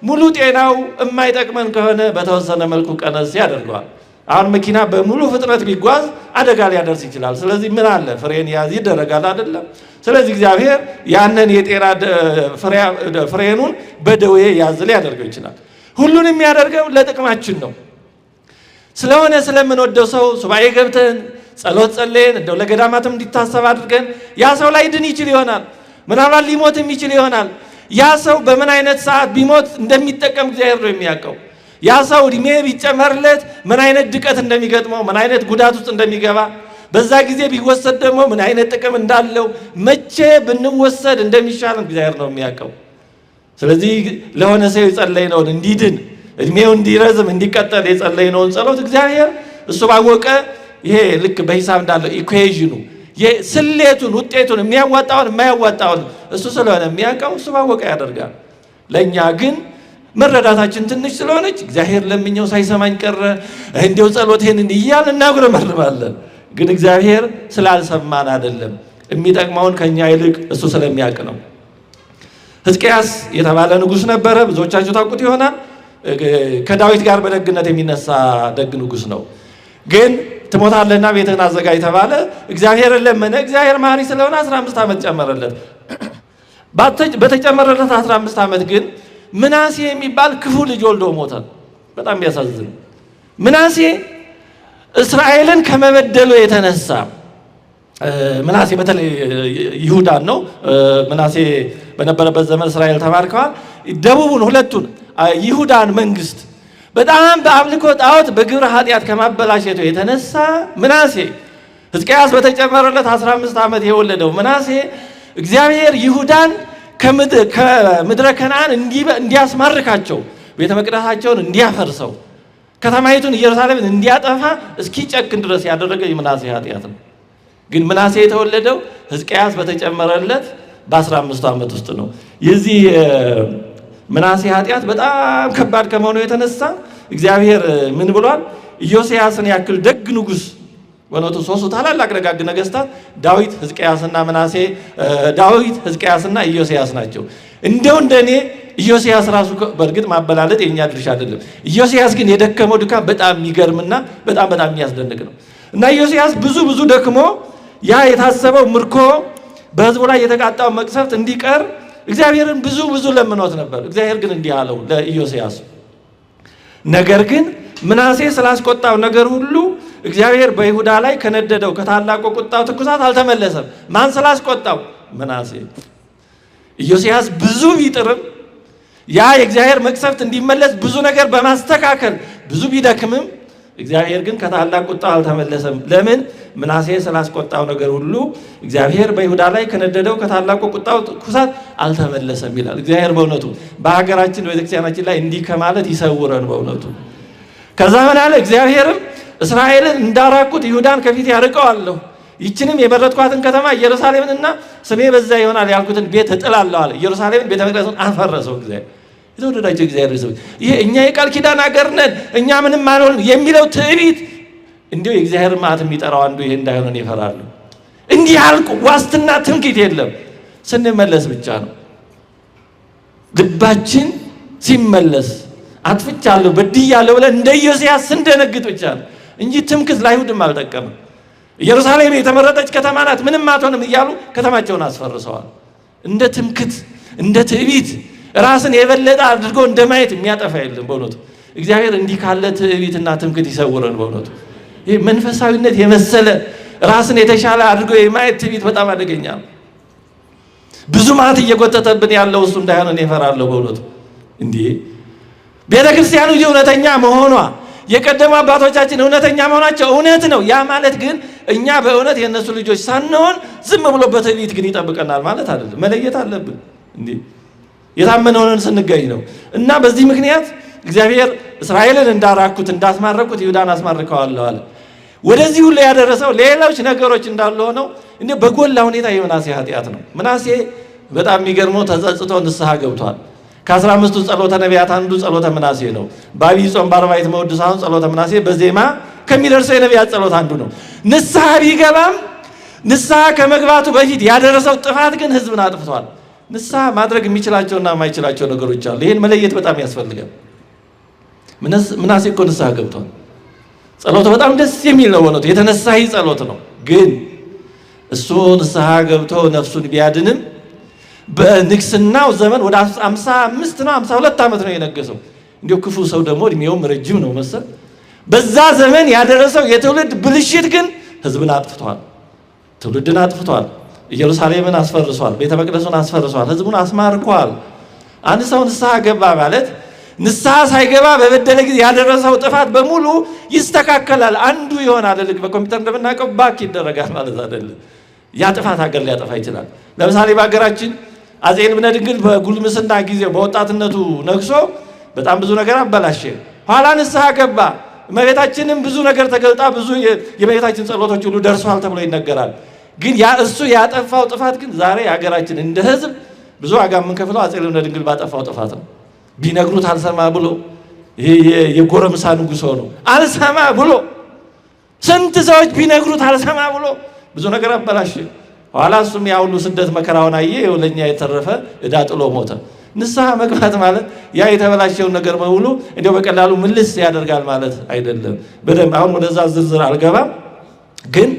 ሙሉ ጤናው የማይጠቅመን ከሆነ በተወሰነ መልኩ ቀነስ ያደርገዋል። አሁን መኪና በሙሉ ፍጥነት ቢጓዝ አደጋ ሊያደርስ ይችላል። ስለዚህ ምን አለ ፍሬን ያዝ ይደረጋል አይደለም? ስለዚህ እግዚአብሔር ያንን የጤና ፍሬኑን በደዌ ያዝ ሊያደርገው ይችላል። ሁሉን የሚያደርገው ለጥቅማችን ነው። ስለሆነ ስለምንወደው ሰው ሱባኤ ገብተን ጸሎት ጸልየን እንደው ለገዳማትም እንዲታሰብ አድርገን ያ ሰው ላይ ድን ይችል ይሆናል። ምናልባት ሊሞትም ይችል ይሆናል። ያ ሰው በምን አይነት ሰዓት ቢሞት እንደሚጠቀም እግዚአብሔር ነው የሚያውቀው። ያ ሰው እድሜ ቢጨመርለት ምን አይነት ድቀት እንደሚገጥመው፣ ምን አይነት ጉዳት ውስጥ እንደሚገባ፣ በዛ ጊዜ ቢወሰድ ደግሞ ምን አይነት ጥቅም እንዳለው፣ መቼ ብንወሰድ እንደሚሻል እግዚአብሔር ነው የሚያውቀው። ስለዚህ ለሆነ ሰው የጸለይነውን እንዲድን እድሜው እንዲረዝም እንዲቀጠል የጸለይነውን ጸሎት እግዚአብሔር እሱ ባወቀ ይሄ ልክ በሂሳብ እንዳለው equation ኑ ስሌቱን ውጤቱን የሚያዋጣውን የማያዋጣውን እሱ ስለሆነ የሚያውቀው እሱ ባወቀ ያደርጋል። ለእኛ ግን መረዳታችን ትንሽ ስለሆነች እግዚአብሔር ለምኜው ሳይሰማኝ ቀረ፣ እንዲያው ጸሎቴን እያልን እናጉረመርማለን። ግን እግዚአብሔር ስላልሰማን አይደለም፣ የሚጠቅመውን ከኛ ይልቅ እሱ ስለሚያውቅ ነው። ሕዝቅያስ የተባለ ንጉሥ ነበረ። ብዙዎቻችሁ ታውቁት ይሆናል። ከዳዊት ጋር በደግነት የሚነሳ ደግ ንጉሥ ነው። ግን ትሞታለህና ቤትህን አዘጋጅ ተባለ። እግዚአብሔርን ለመነ። እግዚአብሔር መሐሪ ስለሆነ 15 ዓመት ጨመረለት። በተጨመረለት 15 ዓመት ግን ምናሴ የሚባል ክፉ ልጅ ወልዶ ሞተ። በጣም የሚያሳዝን፣ ምናሴ እስራኤልን ከመበደሉ የተነሳ፣ ምናሴ በተለይ ይሁዳን ነው። ምናሴ በነበረበት ዘመን እስራኤል ተማርከዋል። ደቡቡን ሁለቱን ይሁዳን መንግስት በጣም በአምልኮ ጣዖት በግብረ ኃጢአት ከማበላሸቱ የተነሳ ምናሴ፣ ሕዝቅያስ በተጨመረለት 15 ዓመት የወለደው ምናሴ፣ እግዚአብሔር ይሁዳን ከምድረ ከነዓን እንዲያስማርካቸው፣ ቤተ መቅደሳቸውን እንዲያፈርሰው፣ ከተማይቱን ኢየሩሳሌምን እንዲያጠፋ እስኪጨክን ድረስ ያደረገ የምናሴ ኃጢአት ነው። ግን ምናሴ የተወለደው ሕዝቅያስ በተጨመረለት በ15ቱ ዓመት ውስጥ ነው። የዚህ ምናሴ ኃጢአት በጣም ከባድ ከመሆኑ የተነሳ እግዚአብሔር ምን ብሏል? ኢዮስያስን ያክል ደግ ንጉስ፣ በእውነቱ ሶስቱ ታላላቅ ደጋግ ነገስታት ዳዊት፣ ሕዝቅያስና ምናሴ፣ ዳዊት፣ ሕዝቅያስና ኢዮስያስ ናቸው። እንደው እንደኔ ኢዮስያስ ራሱ፣ በእርግጥ ማበላለጥ የኛ ድርሻ አይደለም። ኢዮስያስ ግን የደከመው ድካም በጣም የሚገርምና በጣም በጣም የሚያስደንቅ ነው። እና ኢዮስያስ ብዙ ብዙ ደክሞ ያ የታሰበው ምርኮ፣ በህዝቡ ላይ የተቃጣው መቅሰፍት እንዲቀር እግዚአብሔርን ብዙ ብዙ ለምኖት ነበር። እግዚአብሔር ግን እንዲህ አለው ለኢዮስያስ፣ ነገር ግን ምናሴ ስላስቆጣው ነገር ሁሉ እግዚአብሔር በይሁዳ ላይ ከነደደው ከታላቁ ቁጣው ትኩሳት አልተመለሰም። ማን ስላስቆጣው? ምናሴ። ኢዮስያስ ብዙ ቢጥርም፣ ያ የእግዚአብሔር መቅሰፍት እንዲመለስ ብዙ ነገር በማስተካከል ብዙ ቢደክምም፣ እግዚአብሔር ግን ከታላቅ ቁጣው አልተመለሰም። ለምን? ምናሴ ስላስቆጣው ነገር ሁሉ እግዚአብሔር በይሁዳ ላይ ከነደደው ከታላቁ ቁጣው ትኩሳት አልተመለሰም ይላል። እግዚአብሔር በእውነቱ በሀገራችን ቤተክርስቲያናችን ላይ እንዲህ ከማለት ይሰውረን በእውነቱ። ከዛ ምን አለ? እግዚአብሔርም እስራኤልን እንዳራኩት ይሁዳን ከፊት ያርቀዋለሁ፣ ይችንም የመረጥኳትን ከተማ ኢየሩሳሌምንና ስሜ በዛ ይሆናል ያልኩትን ቤት እጥላለሁ አለ። ኢየሩሳሌምን ቤተ መቅደሱን አፈረሰው እግዚአብሔር። የተወደዳቸው እግዚአብሔር ሰዎች፣ ይሄ እኛ የቃል ኪዳን አገር ነን፣ እኛ ምንም አንሆንም የሚለው ትዕቢት፣ እንዲሁ የእግዚአብሔር መዓት የሚጠራው አንዱ ይሄ እንዳይሆን ይፈራሉ። እንዲህ አልቁ ዋስትና ትምክህት የለም። ስንመለስ ብቻ ነው። ልባችን ሲመለስ፣ አጥፍቻለሁ በድያለሁ ብለን እንደ ኢዮስያስ ስንደነግጥ ብቻ ነው እንጂ ትምክህት ለአይሁድም አልጠቀምም። ኢየሩሳሌም የተመረጠች ከተማ ናት፣ ምንም አትሆንም እያሉ ከተማቸውን አስፈርሰዋል። እንደ ትምክህት፣ እንደ ትዕቢት፣ ራስን የበለጠ አድርጎ እንደ ማየት የሚያጠፋ የለም። በእውነቱ እግዚአብሔር እንዲህ ካለ ትዕቢትና ትምክህት ይሰውረን። በእውነቱ ይህ መንፈሳዊነት የመሰለ ራስን የተሻለ አድርጎ የማየት ትዕቢት በጣም አደገኛ ነው። ብዙ መዓት እየጎተተብን ያለው እሱ እንዳይሆን እኔ እፈራለሁ። በእውነቱ እንዲህ ቤተ ክርስቲያኑ እውነተኛ መሆኗ፣ የቀደሙ አባቶቻችን እውነተኛ መሆናቸው እውነት ነው። ያ ማለት ግን እኛ በእውነት የእነሱ ልጆች ሳንሆን ዝም ብሎ በትዕቢት ግን ይጠብቀናል ማለት አይደለም። መለየት አለብን። እንዲህ የታመነ ሆነን ስንገኝ ነው። እና በዚህ ምክንያት እግዚአብሔር እስራኤልን እንዳራኩት እንዳስማረኩት ይሁዳን አስማርከዋለሁ አለ። ወደዚህ ሁሉ ያደረሰው ሌሎች ነገሮች እንዳሉ ሆነው እንዲህ በጎላ ሁኔታ የምናሴ ኃጢአት ነው። ምናሴ በጣም የሚገርመው ተጸጽቶ ንስሐ ገብቷል። ከ15ቱ ጸሎተ ነቢያት አንዱ ጸሎተ ምናሴ ነው። በአብይ ጾም በአርባዕቱ መወድስ አሁን ጸሎተ ምናሴ በዜማ ከሚደርሰው የነቢያት ጸሎት አንዱ ነው። ንስሐ ቢገባም ንስሐ ከመግባቱ በፊት ያደረሰው ጥፋት ግን ህዝብን አጥፍቷል። ንስሐ ማድረግ የሚችላቸውና የማይችላቸው ነገሮች አሉ። ይህን መለየት በጣም ያስፈልጋል። ምናሴ እኮ ንስሐ ገብቷል። ጸሎቱ በጣም ደስ የሚል ነው። በእውነቱ የተነሳሂ ጸሎት ነው። ግን እሱ ንስሐ ገብቶ ነፍሱን ቢያድንም በንግስናው ዘመን ወደ 55 ነው 52 ዓመት ነው የነገሰው። እንዲሁ ክፉ ሰው ደግሞ እድሜውም ረጅም ነው መሰል። በዛ ዘመን ያደረሰው የትውልድ ብልሽት ግን ህዝብን አጥፍቷል። ትውልድን አጥፍቷል። ኢየሩሳሌምን አስፈርሷል። ቤተ መቅደሱን አስፈርሷል። ህዝቡን አስማርኳል። አንድ ሰው ንስሐ ገባ ማለት ንስሐ ሳይገባ በበደለ ጊዜ ያደረሰው ጥፋት በሙሉ ይስተካከላል፣ undo ይሆናል። ልክ በኮምፒውተር እንደምናውቀው back ይደረጋል ማለት አይደለም። ያ ጥፋት ሀገር ሊያጠፋ ይችላል። ለምሳሌ በሀገራችን አፄ ልብነ ድንግል በጉልምስና ጊዜው በወጣትነቱ ነግሶ በጣም ብዙ ነገር አበላሸ። ኋላ ንስሐ ገባ። እመቤታችንም ብዙ ነገር ተገልጣ ብዙ የእመቤታችን ጸሎቶች ሁሉ ደርሷል ተብሎ ይነገራል። ግን ያ እሱ ያጠፋው ጥፋት ግን ዛሬ ሀገራችን እንደ ህዝብ ብዙ ዋጋ የምንከፍለው አፄ ልብነ ድንግል ባጠፋው ጥፋት ነው። ቢነግሩት አልሰማ ብሎ ይሄ የጎረምሳ ንጉሥ ሆኖ አልሰማ ብሎ ስንት ሰዎች ቢነግሩት አልሰማ ብሎ ብዙ ነገር አበላሸ። ኋላ እሱም ያ ሁሉ ስደት መከራውን አየ። ይኸው ለእኛ የተረፈ ዕዳ ጥሎ ሞተ። ንስሐ መግባት ማለት ያ የተበላሸውን ነገር በሙሉ እንዲያው በቀላሉ ምልስ ያደርጋል ማለት አይደለም። በደንብ አሁን ወደዛ ዝርዝር አልገባም፣ ግን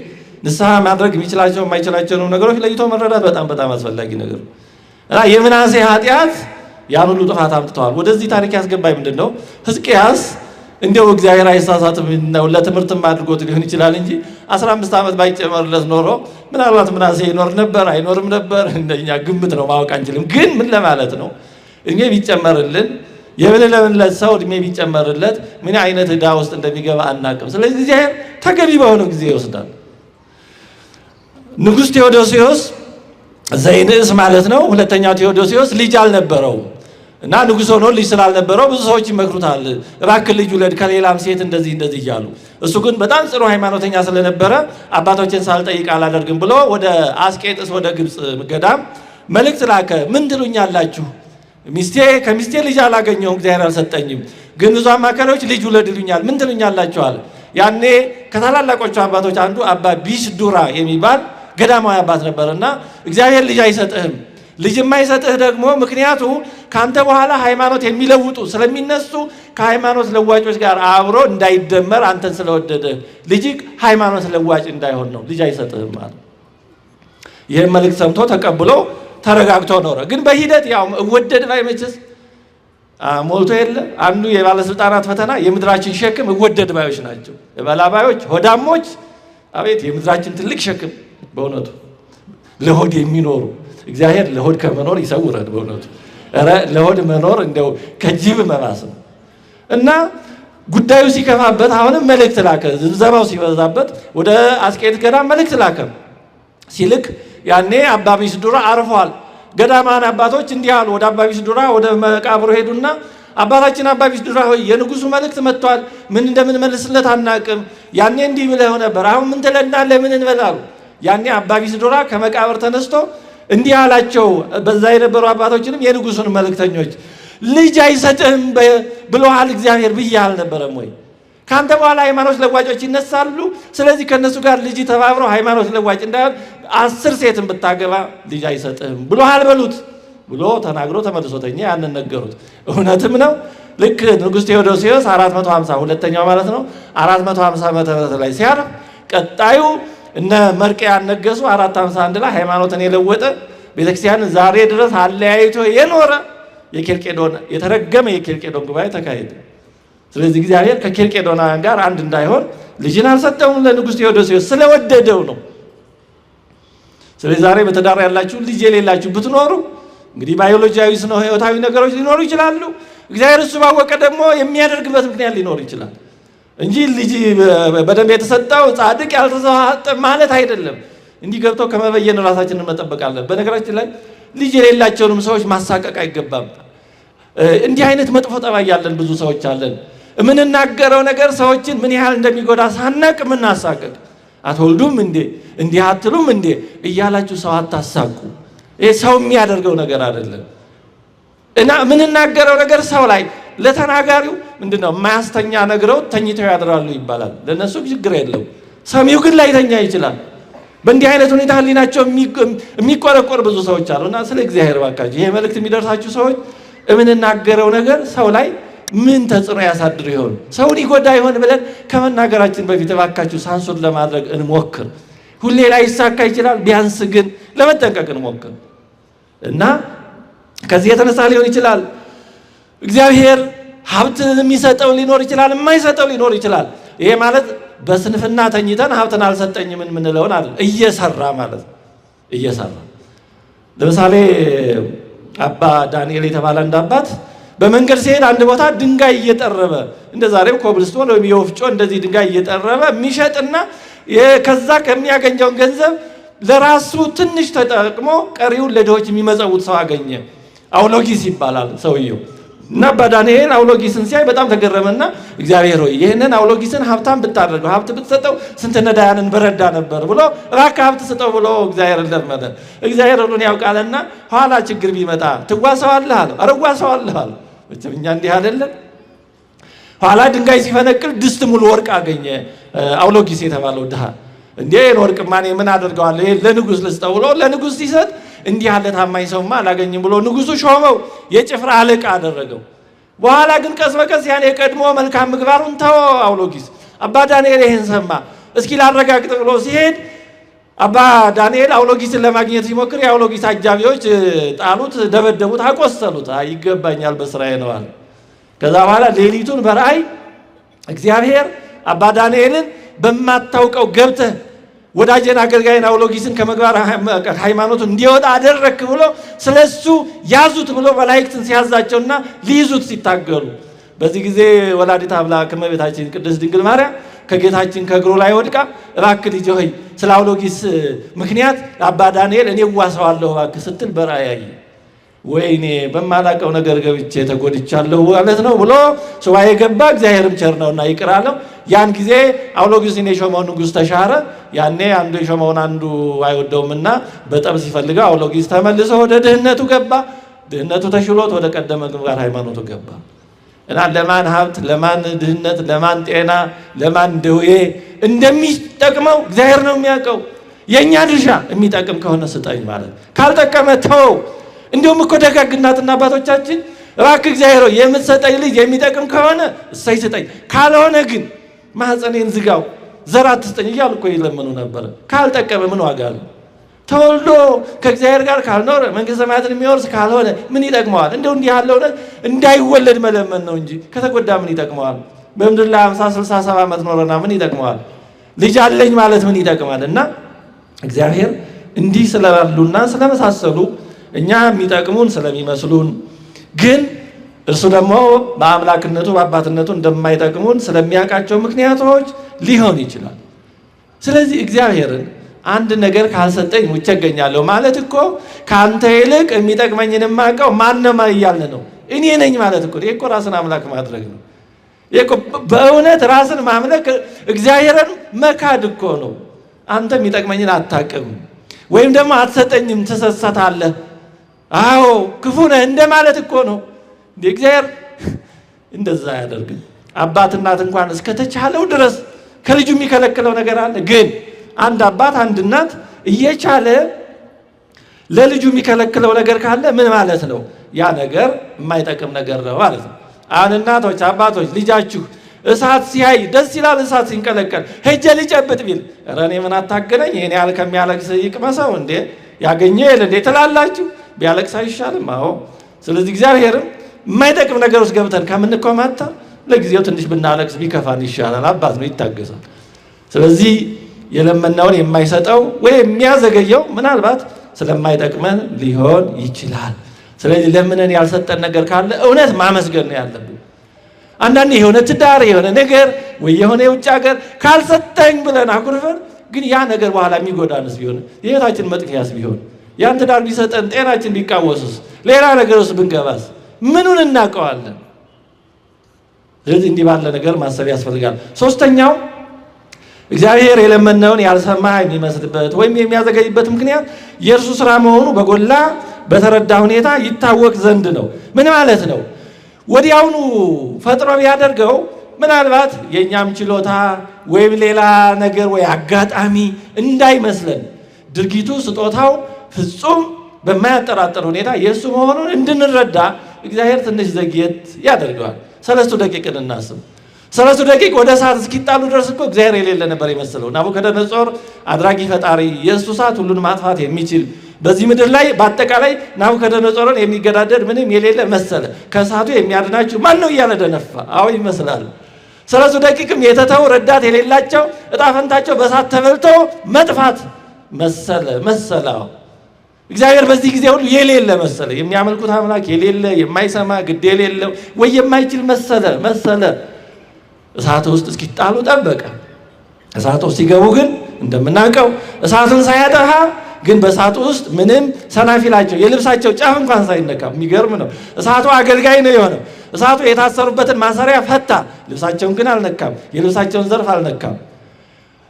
ንስሐ ማድረግ የሚችላቸው የማይችላቸው ነገሮች ለይቶ መረዳት በጣም በጣም አስፈላጊ ነገር ነው እና የምናሴ ኃጢአት ያን ሁሉ ጥፋት አምጥተዋል። ወደዚህ ታሪክ ያስገባኝ ምንድን ነው? ሕዝቅያስ እንዲያው እግዚአብሔር አይሳሳትም ነው ለትምህርትም አድርጎት ሊሆን ይችላል እንጂ 15 ዓመት ባይጨመርለት ኖሮ ምናልባት ምናሴ ይኖር ነበር አይኖርም ነበር፣ እንደኛ ግምት ነው፣ ማወቅ አንችልም። ግን ምን ለማለት ነው፣ እድሜ ቢጨመርልን የምንለምንለት ሰው እድሜ ቢጨመርለት ምን አይነት ዕዳ ውስጥ እንደሚገባ አናውቅም። ስለዚህ እግዚአብሔር ተገቢ በሆነው ጊዜ ይወስዳል። ንጉሥ ቴዎዶሲዎስ ዘይንዕስ ማለት ነው። ሁለተኛው ቴዎዶሲዎስ ልጅ አልነበረውም እና ንጉሥ ሆኖ ልጅ ስላልነበረው ብዙ ሰዎች ይመክሩታል፣ እባክህ ልጅ ውለድ ከሌላም ሴት እንደዚህ እንደዚህ እያሉ። እሱ ግን በጣም ጽኑ ሃይማኖተኛ ስለነበረ አባቶችን ሳልጠይቅ አላደርግም ብሎ ወደ አስቄጥስ ወደ ግብፅ ገዳም መልእክት ላከ። ምን ትሉኛላችሁ? ሚስቴ ከሚስቴ ልጅ አላገኘሁም፣ እግዚአብሔር አልሰጠኝም። ግን ብዙ አማካሪዎች ልጅ ውለድ ይሉኛል፣ ምን ትሉኛላችሁ አለ። ያኔ ከታላላቆቹ አባቶች አንዱ አባ ቢስዱራ የሚባል ገዳማዊ አባት ነበርና እግዚአብሔር ልጅ አይሰጥህም፣ ልጅ የማይሰጥህ ደግሞ ምክንያቱ ካንተ በኋላ ሃይማኖት የሚለውጡ ስለሚነሱ ከሃይማኖት ለዋጮች ጋር አብሮ እንዳይደመር አንተን ስለወደደ ልጅ ሃይማኖት ለዋጭ እንዳይሆን ነው፣ ልጅ አይሰጥህም ማለት። ይህን መልእክት ሰምቶ ተቀብሎ ተረጋግቶ ኖረ። ግን በሂደት ያው እወደድ ባይ መቼስ ሞልቶ የለ። አንዱ የባለስልጣናት ፈተና የምድራችን ሸክም እወደድ ባዮች ናቸው። እበላ ባዮች፣ ሆዳሞች። አቤት የምድራችን ትልቅ ሸክም በእውነቱ ለሆድ የሚኖሩ እግዚአብሔር ለሆድ ከመኖር ይሰውረን። በእውነቱ ኧረ ለሆድ መኖር እንደው ከጅብ መባስ ነው። እና ጉዳዩ ሲከፋበት አሁንም መልእክት ላከ። ዝብዘባው ሲበዛበት ወደ አስቄጥስ ገዳም መልእክት ላከ። ሲልክ ያኔ አባ ቢስዱራ አርፏል። ገዳማን አባቶች እንዲህ አሉ። ወደ አባ ቢስዱራ ወደ መቃብሩ ሄዱና አባታችን አባ ቢስዱራ ሆይ የንጉሱ መልእክት መጥቷል። ምን እንደምንመልስለት አናቅም። ያኔ እንዲህ ብለው ነበር፣ አሁን ምን ትለናለህ? ምን እንበል አሉ። ያኔ አባ ቢስዱራ ከመቃብር ተነስቶ እንዲህ አላቸው። በዛ የነበሩ አባቶችንም የንጉሱን መልእክተኞች ልጅ አይሰጥህም ብሎሃል እግዚአብሔር ብዬ አልነበረም ወይ? ካንተ በኋላ ሃይማኖት ለዋጮች ይነሳሉ። ስለዚህ ከነሱ ጋር ልጅ ተባብረው ሃይማኖት ለዋጭ እንዳይሆን 10 ሴትን ብታገባ ልጅ አይሰጥህም ብሎሃል በሉት ብሎ ተናግሮ ተመልሶ ተኛ። ያንን ነገሩት። እውነትም ነው። ልክ ንጉሥ ቴዎዶሲዎስ 450 ሁለተኛው ማለት ነው 450 ዓመተ ምህረት ላይ ሲያርፍ ቀጣዩ እነ መርቅያን ነገሱ። 451 ላይ ሃይማኖትን የለወጠ ቤተክርስቲያን ዛሬ ድረስ አለያይቶ የኖረ የኬልቄዶን የተረገመ የኬልቄዶን ጉባኤ ተካሄደ። ስለዚህ እግዚአብሔር ከኬልቄዶናውያን ጋር አንድ እንዳይሆን ልጅን አልሰጠውም ለንጉሥ ቴዎዶሲዎስ ስለወደደው ነው። ስለዚህ ዛሬ በትዳር ያላችሁ ልጅ የሌላችሁ ብትኖሩ እንግዲህ ባዮሎጂያዊ ስነ ህይወታዊ ነገሮች ሊኖሩ ይችላሉ። እግዚአብሔር እሱ ባወቀ ደግሞ የሚያደርግበት ምክንያት ሊኖር ይችላል እንጂ ልጅ በደንብ የተሰጠው ጻድቅ ያልተሰጠ ማለት አይደለም። እንዲህ ገብተው ከመበየን ራሳችንን መጠበቅ አለን። በነገራችን ላይ ልጅ የሌላቸውንም ሰዎች ማሳቀቅ አይገባም። እንዲህ አይነት መጥፎ ጠባይ ያለን ብዙ ሰዎች አለን። የምንናገረው ነገር ሰዎችን ምን ያህል እንደሚጎዳ ሳናቅ የምናሳቅቅ፣ አትወልዱም እንዴ እንዲህ አትሉም እንዴ እያላችሁ ሰው አታሳቁ። ይሄ ሰው የሚያደርገው ነገር አይደለም። እና የምንናገረው ነገር ሰው ላይ ለተናጋሪው ምንድነው የማያስተኛ ነግረው ተኝተው ያድራሉ ይባላል። ለነሱ ችግር የለው፣ ሰሚው ግን ላይተኛ ይችላል። በእንዲህ አይነት ሁኔታ ህሊናቸው የሚቆረቆር ብዙ ሰዎች አሉ። እና ስለ እግዚአብሔር ባካችሁ ይሄ መልእክት የሚደርሳችሁ ሰዎች የምንናገረው ነገር ሰው ላይ ምን ተጽዕኖ ያሳድር ይሆን፣ ሰውን ይጎዳ ይሆን ብለን ከመናገራችን በፊት እባካችሁ ሳንሱር ለማድረግ እንሞክር። ሁሌ ላይሳካ ይችላል፣ ቢያንስ ግን ለመጠንቀቅ እንሞክር። እና ከዚህ የተነሳ ሊሆን ይችላል እግዚአብሔር ሀብት የሚሰጠው ሊኖር ይችላል፣ የማይሰጠው ሊኖር ይችላል። ይሄ ማለት በስንፍና ተኝተን ሀብትን አልሰጠኝም የምንለውን አይደል፣ እየሰራ ማለት ነው። እየሰራ ለምሳሌ አባ ዳንኤል የተባለ አንድ አባት በመንገድ ሲሄድ አንድ ቦታ ድንጋይ እየጠረበ እንደ ዛሬው ኮብልስቶን ወይም የወፍጮ እንደዚህ ድንጋይ እየጠረበ የሚሸጥና ከዛ ከሚያገኘውን ገንዘብ ለራሱ ትንሽ ተጠቅሞ ቀሪውን ለድሆች የሚመጸውት ሰው አገኘ። አውሎጊስ ይባላል ሰውየው። እና አባ ዳንኤል አውሎጊስን ሲያይ በጣም ተገረመና እግዚአብሔር ሆይ ይህንን አውሎጊስን ሀብታም ብታደርገው ሀብት ብትሰጠው ስንት ነዳያንን በረዳ ነበር ብሎ እባክህ ሀብት ስጠው ብሎ እግዚአብሔርን ለመነ። እግዚአብሔር ሁሉን ያውቃልና ኋላ ችግር ቢመጣ ትዋሰዋለህ አለው። ኧረ እዋሰዋለሁ አለው። መቼም እኛ እንዲህ አይደለን። ኋላ ድንጋይ ሲፈነቅል ድስት ሙሉ ወርቅ አገኘ አውሎጊስ የተባለው ድሃ። እንዴ ይሄን ወርቅማ እኔ ምን አደርገዋለሁ? ይሄን ለንጉስ ልስጠው ብሎ ለንጉስ ሲሰጥ እንዲህ ያለ ታማኝ ሰውማ አላገኝም ብሎ ንጉሱ ሾመው፣ የጭፍራ አለቃ አደረገው። በኋላ ግን ቀስ በቀስ ያን የቀድሞ መልካም ምግባሩን ተወ አውሎጊስ። አባ ዳንኤል ይሄን ሰማ። እስኪ ላረጋግጥ ብሎ ሲሄድ አባ ዳንኤል አውሎጊስን ለማግኘት ሲሞክር የአውሎጊስ አጃቢዎች ጣሉት፣ ደበደቡት፣ አቆሰሉት። ይገባኛል በስራዬ ነው አለ። ከዛ በኋላ ሌሊቱን በራእይ እግዚአብሔር አባ ዳንኤልን በማታውቀው ገብተህ ወዳጄን አገልጋይን አውሎጊስን ከምግባር ሃይማኖቱ እንዲወጣ አደረክ ብሎ ስለሱ ያዙት ብሎ መላእክትን ሲያዛቸውና ሊይዙት ሲታገሉ፣ በዚህ ጊዜ ወላዲተ አምላክ እመቤታችን ቅድስት ድንግል ማርያም ከጌታችን ከእግሩ ላይ ወድቃ እባክህ ልጄ ሆይ ስለ አውሎጊስ ምክንያት አባ ዳንኤል እኔ እዋሰዋለሁ እባክህ ስትል በራእይ አየ። ወይኔ በማላቀው ነገር ገብቼ ተጎድቻለሁ ማለት ነው ብሎ ሱባኤ ገባ። እግዚአብሔርም ቸር ነውና ይቅር አለው። ያን ጊዜ አውሎጊስን የሾመው ንጉሥ ተሻረ። ያኔ አንዱ የሾመውን አንዱ አይወደውምና በጠብ ሲፈልገው አውሎጊስ ተመልሶ ወደ ድህነቱ ገባ። ድህነቱ ተሽሎት ወደ ቀደመ ምግባር ሃይማኖቱ ገባ። እና ለማን ሀብት፣ ለማን ድህነት፣ ለማን ጤና፣ ለማን ደዌ እንደሚጠቅመው እግዚአብሔር ነው የሚያውቀው። የእኛ ድርሻ የሚጠቅም ከሆነ ስጠኝ ማለት፣ ካልጠቀመ ተወው። እንዲሁም እኮ ደጋግ እናትና አባቶቻችን እባክህ እግዚአብሔር ሆይ የምትሰጠኝ ልጅ የሚጠቅም ከሆነ እሰይ ስጠኝ፣ ካልሆነ ግን ማህፀኔን ዝጋው፣ ዘር አትስጠኝ እያሉ እኮ ይለምኑ ነበረ። ካልጠቀመ ምን ዋጋ አለው? ተወልዶ ከእግዚአብሔር ጋር ካልኖረ መንግሥተ ሰማያትን የሚወርስ ካልሆነ ምን ይጠቅመዋል? እንደው እንዲህ ያለው እንዳይወለድ መለመን ነው እንጂ ከተጎዳ ምን ይጠቅመዋል? በምድር ላይ 50 60 70 ዓመት ኖረና ምን ይጠቅመዋል? ልጅ አለኝ ማለት ምን ይጠቅማል? እና እግዚአብሔር እንዲህ ስላሉና ስለመሳሰሉ እኛ የሚጠቅሙን ስለሚመስሉን ግን እርሱ ደግሞ በአምላክነቱ በአባትነቱ እንደማይጠቅሙን ስለሚያውቃቸው ምክንያቶች ሊሆን ይችላል። ስለዚህ እግዚአብሔርን አንድ ነገር ካልሰጠኝ ሙቼ እገኛለሁ ማለት እኮ ከአንተ ይልቅ የሚጠቅመኝን የማውቀው ማነው እያልን ነው። እኔ ነኝ ማለት እኮ ይሄ እኮ ራስን አምላክ ማድረግ ነው። ይሄ እኮ በእውነት ራስን ማምለክ እግዚአብሔርን መካድ እኮ ነው። አንተ የሚጠቅመኝን አታውቅም ወይም ደግሞ አትሰጠኝም፣ ትሰሰታለህ፣ አዎ ክፉ ነህ እንደማለት እኮ ነው። እንደ እግዚአብሔር እንደዛ አያደርግም። አባት እናት እንኳን እስከተቻለው ድረስ ከልጁ የሚከለክለው ነገር አለ። ግን አንድ አባት አንድ እናት እየቻለ ለልጁ የሚከለክለው ነገር ካለ ምን ማለት ነው? ያ ነገር የማይጠቅም ነገር ነው ማለት ነው። አሁን እናቶች አባቶች ልጃችሁ እሳት ሲያይ ደስ ይላል፣ እሳት ሲንቀለቀል ሄጄ ሊጨብጥ ቢል ኧረ እኔ ምን አታገለኝ ይሄን ያህል ከሚያለቅስ ይቅመሰው እንዴ ያገኘ የለ እንዴ ትላላችሁ። ቢያለቅስ አይሻልም? አዎ። ስለዚህ እግዚአብሔርም የማይጠቅም ነገር ውስጥ ገብተን ከምንኮማተር ለጊዜው ትንሽ ብናለቅስ ቢከፋን ይሻላል። አባት ነው፣ ይታገሳል። ስለዚህ የለመናውን የማይሰጠው ወይ የሚያዘገየው ምናልባት ስለማይጠቅመን ሊሆን ይችላል። ስለዚህ ለምነን ያልሰጠን ነገር ካለ እውነት ማመስገን ነው ያለብን። አንዳንዴ የሆነ ትዳር የሆነ ነገር ወይ የሆነ የውጭ ሀገር ካልሰጠኝ ብለን አኩርፈን፣ ግን ያ ነገር በኋላ የሚጎዳንስ ቢሆን የህይወታችን መጥፊያስ ቢሆን ያን ትዳር ቢሰጠን ጤናችን ቢቃወስስ ሌላ ነገር ውስጥ ብንገባስ ምኑን እናውቀዋለን? ስለዚህ እንዲህ ባለ ነገር ማሰብ ያስፈልጋል። ሶስተኛው እግዚአብሔር የለመነውን ያልሰማ የሚመስልበት ወይም የሚያዘገይበት ምክንያት የእርሱ ስራ መሆኑ በጎላ በተረዳ ሁኔታ ይታወቅ ዘንድ ነው። ምን ማለት ነው? ወዲያውኑ ፈጥሮ ቢያደርገው ምናልባት የእኛም ችሎታ ወይም ሌላ ነገር ወይ አጋጣሚ እንዳይመስለን ድርጊቱ ስጦታው ፍጹም በማያጠራጥር ሁኔታ የእሱ መሆኑን እንድንረዳ እግዚአብሔር ትንሽ ዘግየት ያደርገዋል። ሰለስቱ ደቂቅን እናስብ። ሰለስቱ ደቂቅ ወደ እሳት እስኪጣሉ ድረስ እኮ እግዚአብሔር የሌለ ነበር የመሰለው። ናቡከደነጾር አድራጊ ፈጣሪ፣ የእሱ እሳት ሁሉን ማጥፋት የሚችል በዚህ ምድር ላይ በአጠቃላይ ናቡከደነጾርን የሚገዳደር ምንም የሌለ መሰለ። ከእሳቱ የሚያድናችሁ ማን ነው እያለ ደነፋ። አዎ ይመስላል። ሰለስቱ ደቂቅም የተተው ረዳት የሌላቸው ዕጣ ፈንታቸው በእሳት ተበልተው መጥፋት መሰለ መሰለ። እግዚአብሔር በዚህ ጊዜ ሁሉ የሌለ መሰለ። የሚያመልኩት አምላክ የሌለ፣ የማይሰማ፣ ግድ የሌለው ወይ የማይችል መሰለ መሰለ። እሳት ውስጥ እስኪጣሉ ጠበቀ። እሳት ውስጥ ሲገቡ ግን እንደምናውቀው እሳትን ሳያጠፋ ግን በእሳቱ ውስጥ ምንም ሰናፊላቸው የልብሳቸው ጫፍ እንኳን ሳይነካ፣ የሚገርም ነው። እሳቱ አገልጋይ ነው የሆነው። እሳቱ የታሰሩበትን ማሰሪያ ፈታ፣ ልብሳቸውን ግን አልነካም፣ የልብሳቸውን ዘርፍ አልነካም።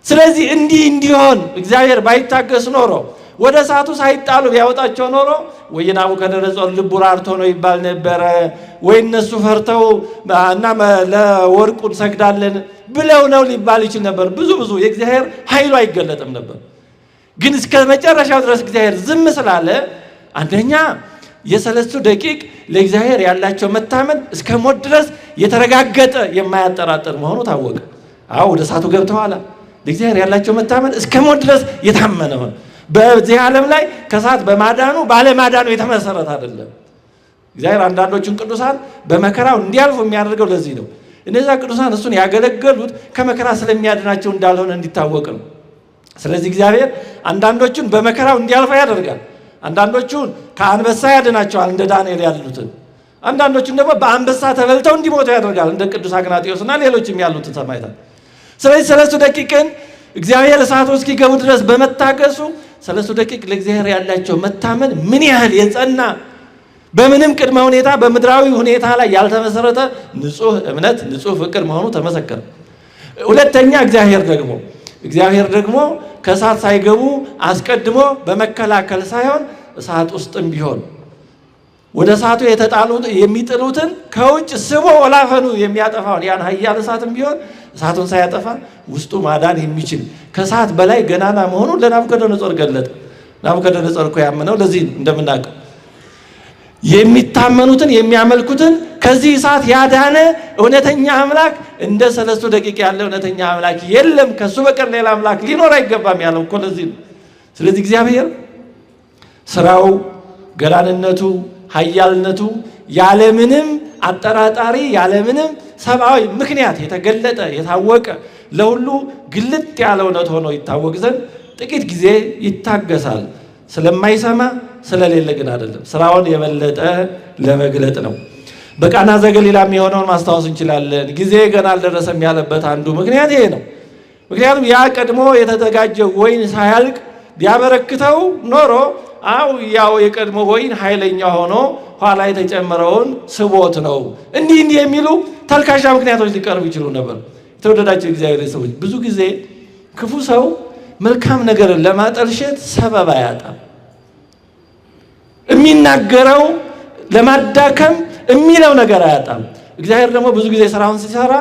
ስለዚህ እንዲህ እንዲሆን እግዚአብሔር ባይታገስ ኖሮ፣ ወደ እሳቱ ሳይጣሉ ቢያወጣቸው ኖሮ ወይ ናቡከደነጾር ልቡ ራርቶ ነው ይባል ነበረ፣ ወይ እነሱ ፈርተው እና ለወርቁ እንሰግዳለን ብለው ነው ሊባል ይችል ነበር። ብዙ ብዙ የእግዚአብሔር ኃይሉ አይገለጥም ነበር። ግን እስከ መጨረሻው ድረስ እግዚአብሔር ዝም ስላለ አንደኛ የሰለስቱ ደቂቅ ለእግዚአብሔር ያላቸው መታመን እስከ ሞት ድረስ የተረጋገጠ የማያጠራጥር መሆኑ ታወቀ። አዎ፣ ወደ እሳቱ ገብተዋል። ለእግዚአብሔር ያላቸው መታመን እስከ ሞት ድረስ የታመነ ሆነ። በዚህ ዓለም ላይ ከእሳት በማዳኑ ባለማዳኑ የተመሰረተ አይደለም። እግዚአብሔር አንዳንዶቹን ቅዱሳን በመከራው እንዲያልፉ የሚያደርገው ለዚህ ነው። እነዚያ ቅዱሳን እሱን ያገለገሉት ከመከራ ስለሚያድናቸው እንዳልሆነ እንዲታወቅ ነው። ስለዚህ እግዚአብሔር አንዳንዶቹን በመከራው እንዲያልፉ ያደርጋል። አንዳንዶቹን ከአንበሳ ያድናቸዋል፣ እንደ ዳንኤል ያሉትን። አንዳንዶቹን ደግሞ በአንበሳ ተበልተው እንዲሞቱ ያደርጋል፣ እንደ ቅዱስ አግናጤዎስና ሌሎችም ያሉትን ሰማዕታት። ስለዚህ ሰለስቱ ደቂቅን እግዚአብሔር እሳቱ እስኪገቡ ድረስ በመታገሱ ሰለስቱ ደቂቅ ለእግዚአብሔር ያላቸው መታመን ምን ያህል የጸና፣ በምንም ቅድመ ሁኔታ በምድራዊ ሁኔታ ላይ ያልተመሰረተ ንጹሕ እምነት፣ ንጹሕ ፍቅር መሆኑ ተመሰከረ። ሁለተኛ እግዚአብሔር ደግሞ ከእሳት ሳይገቡ አስቀድሞ በመከላከል ሳይሆን እሳት ውስጥም ቢሆን ወደ እሳቱ የተጣሉ የሚጥሉትን ከውጭ ስቦ ወላፈኑ የሚያጠፋውን ያን ኃያል እሳትም ቢሆን እሳቱን ሳያጠፋ ውስጡ ማዳን የሚችል ከእሳት በላይ ገናና መሆኑን ለናቡከደነጾር ገለጠ። ናቡከደነጾር እኮ ያመነው ለዚህ ነው። እንደምናውቀው የሚታመኑትን የሚያመልኩትን ከዚህ እሳት ያዳነ እውነተኛ አምላክ፣ እንደ ሰለስቱ ደቂቅ ያለ እውነተኛ አምላክ የለም፣ ከሱ በቀር ሌላ አምላክ ሊኖር አይገባም ያለው እኮ ለዚህ ነው። ስለዚህ እግዚአብሔር ስራው፣ ገናንነቱ፣ ኃያልነቱ ያለምንም አጠራጣሪ ያለምንም ሰብአዊ ምክንያት የተገለጠ፣ የታወቀ፣ ለሁሉ ግልጥ ያለ እውነት ሆኖ ይታወቅ ዘንድ ጥቂት ጊዜ ይታገሳል። ስለማይሰማ ስለሌለ ግን አይደለም። ስራውን የበለጠ ለመግለጥ ነው። በቃና ዘገሊላም የሆነውን ማስታወስ እንችላለን። ጊዜ ገና አልደረሰም ያለበት አንዱ ምክንያት ይሄ ነው። ምክንያቱም ያ ቀድሞ የተዘጋጀው ወይን ሳያልቅ ቢያበረክተው ኖሮ አው ያው የቀድሞ ወይን ኃይለኛ ሆኖ ኋላ የተጨመረውን ስቦት ነው፣ እንዲህ እንዲህ የሚሉ ተልካሻ ምክንያቶች ሊቀርቡ ይችሉ ነበር። የተወደዳቸው እግዚአብሔር ሰዎች፣ ብዙ ጊዜ ክፉ ሰው መልካም ነገርን ለማጠልሸት ሰበብ አያጣም። የሚናገረው ለማዳከም የሚለው ነገር አያጣም። እግዚአብሔር ደግሞ ብዙ ጊዜ ስራውን ሲሰራ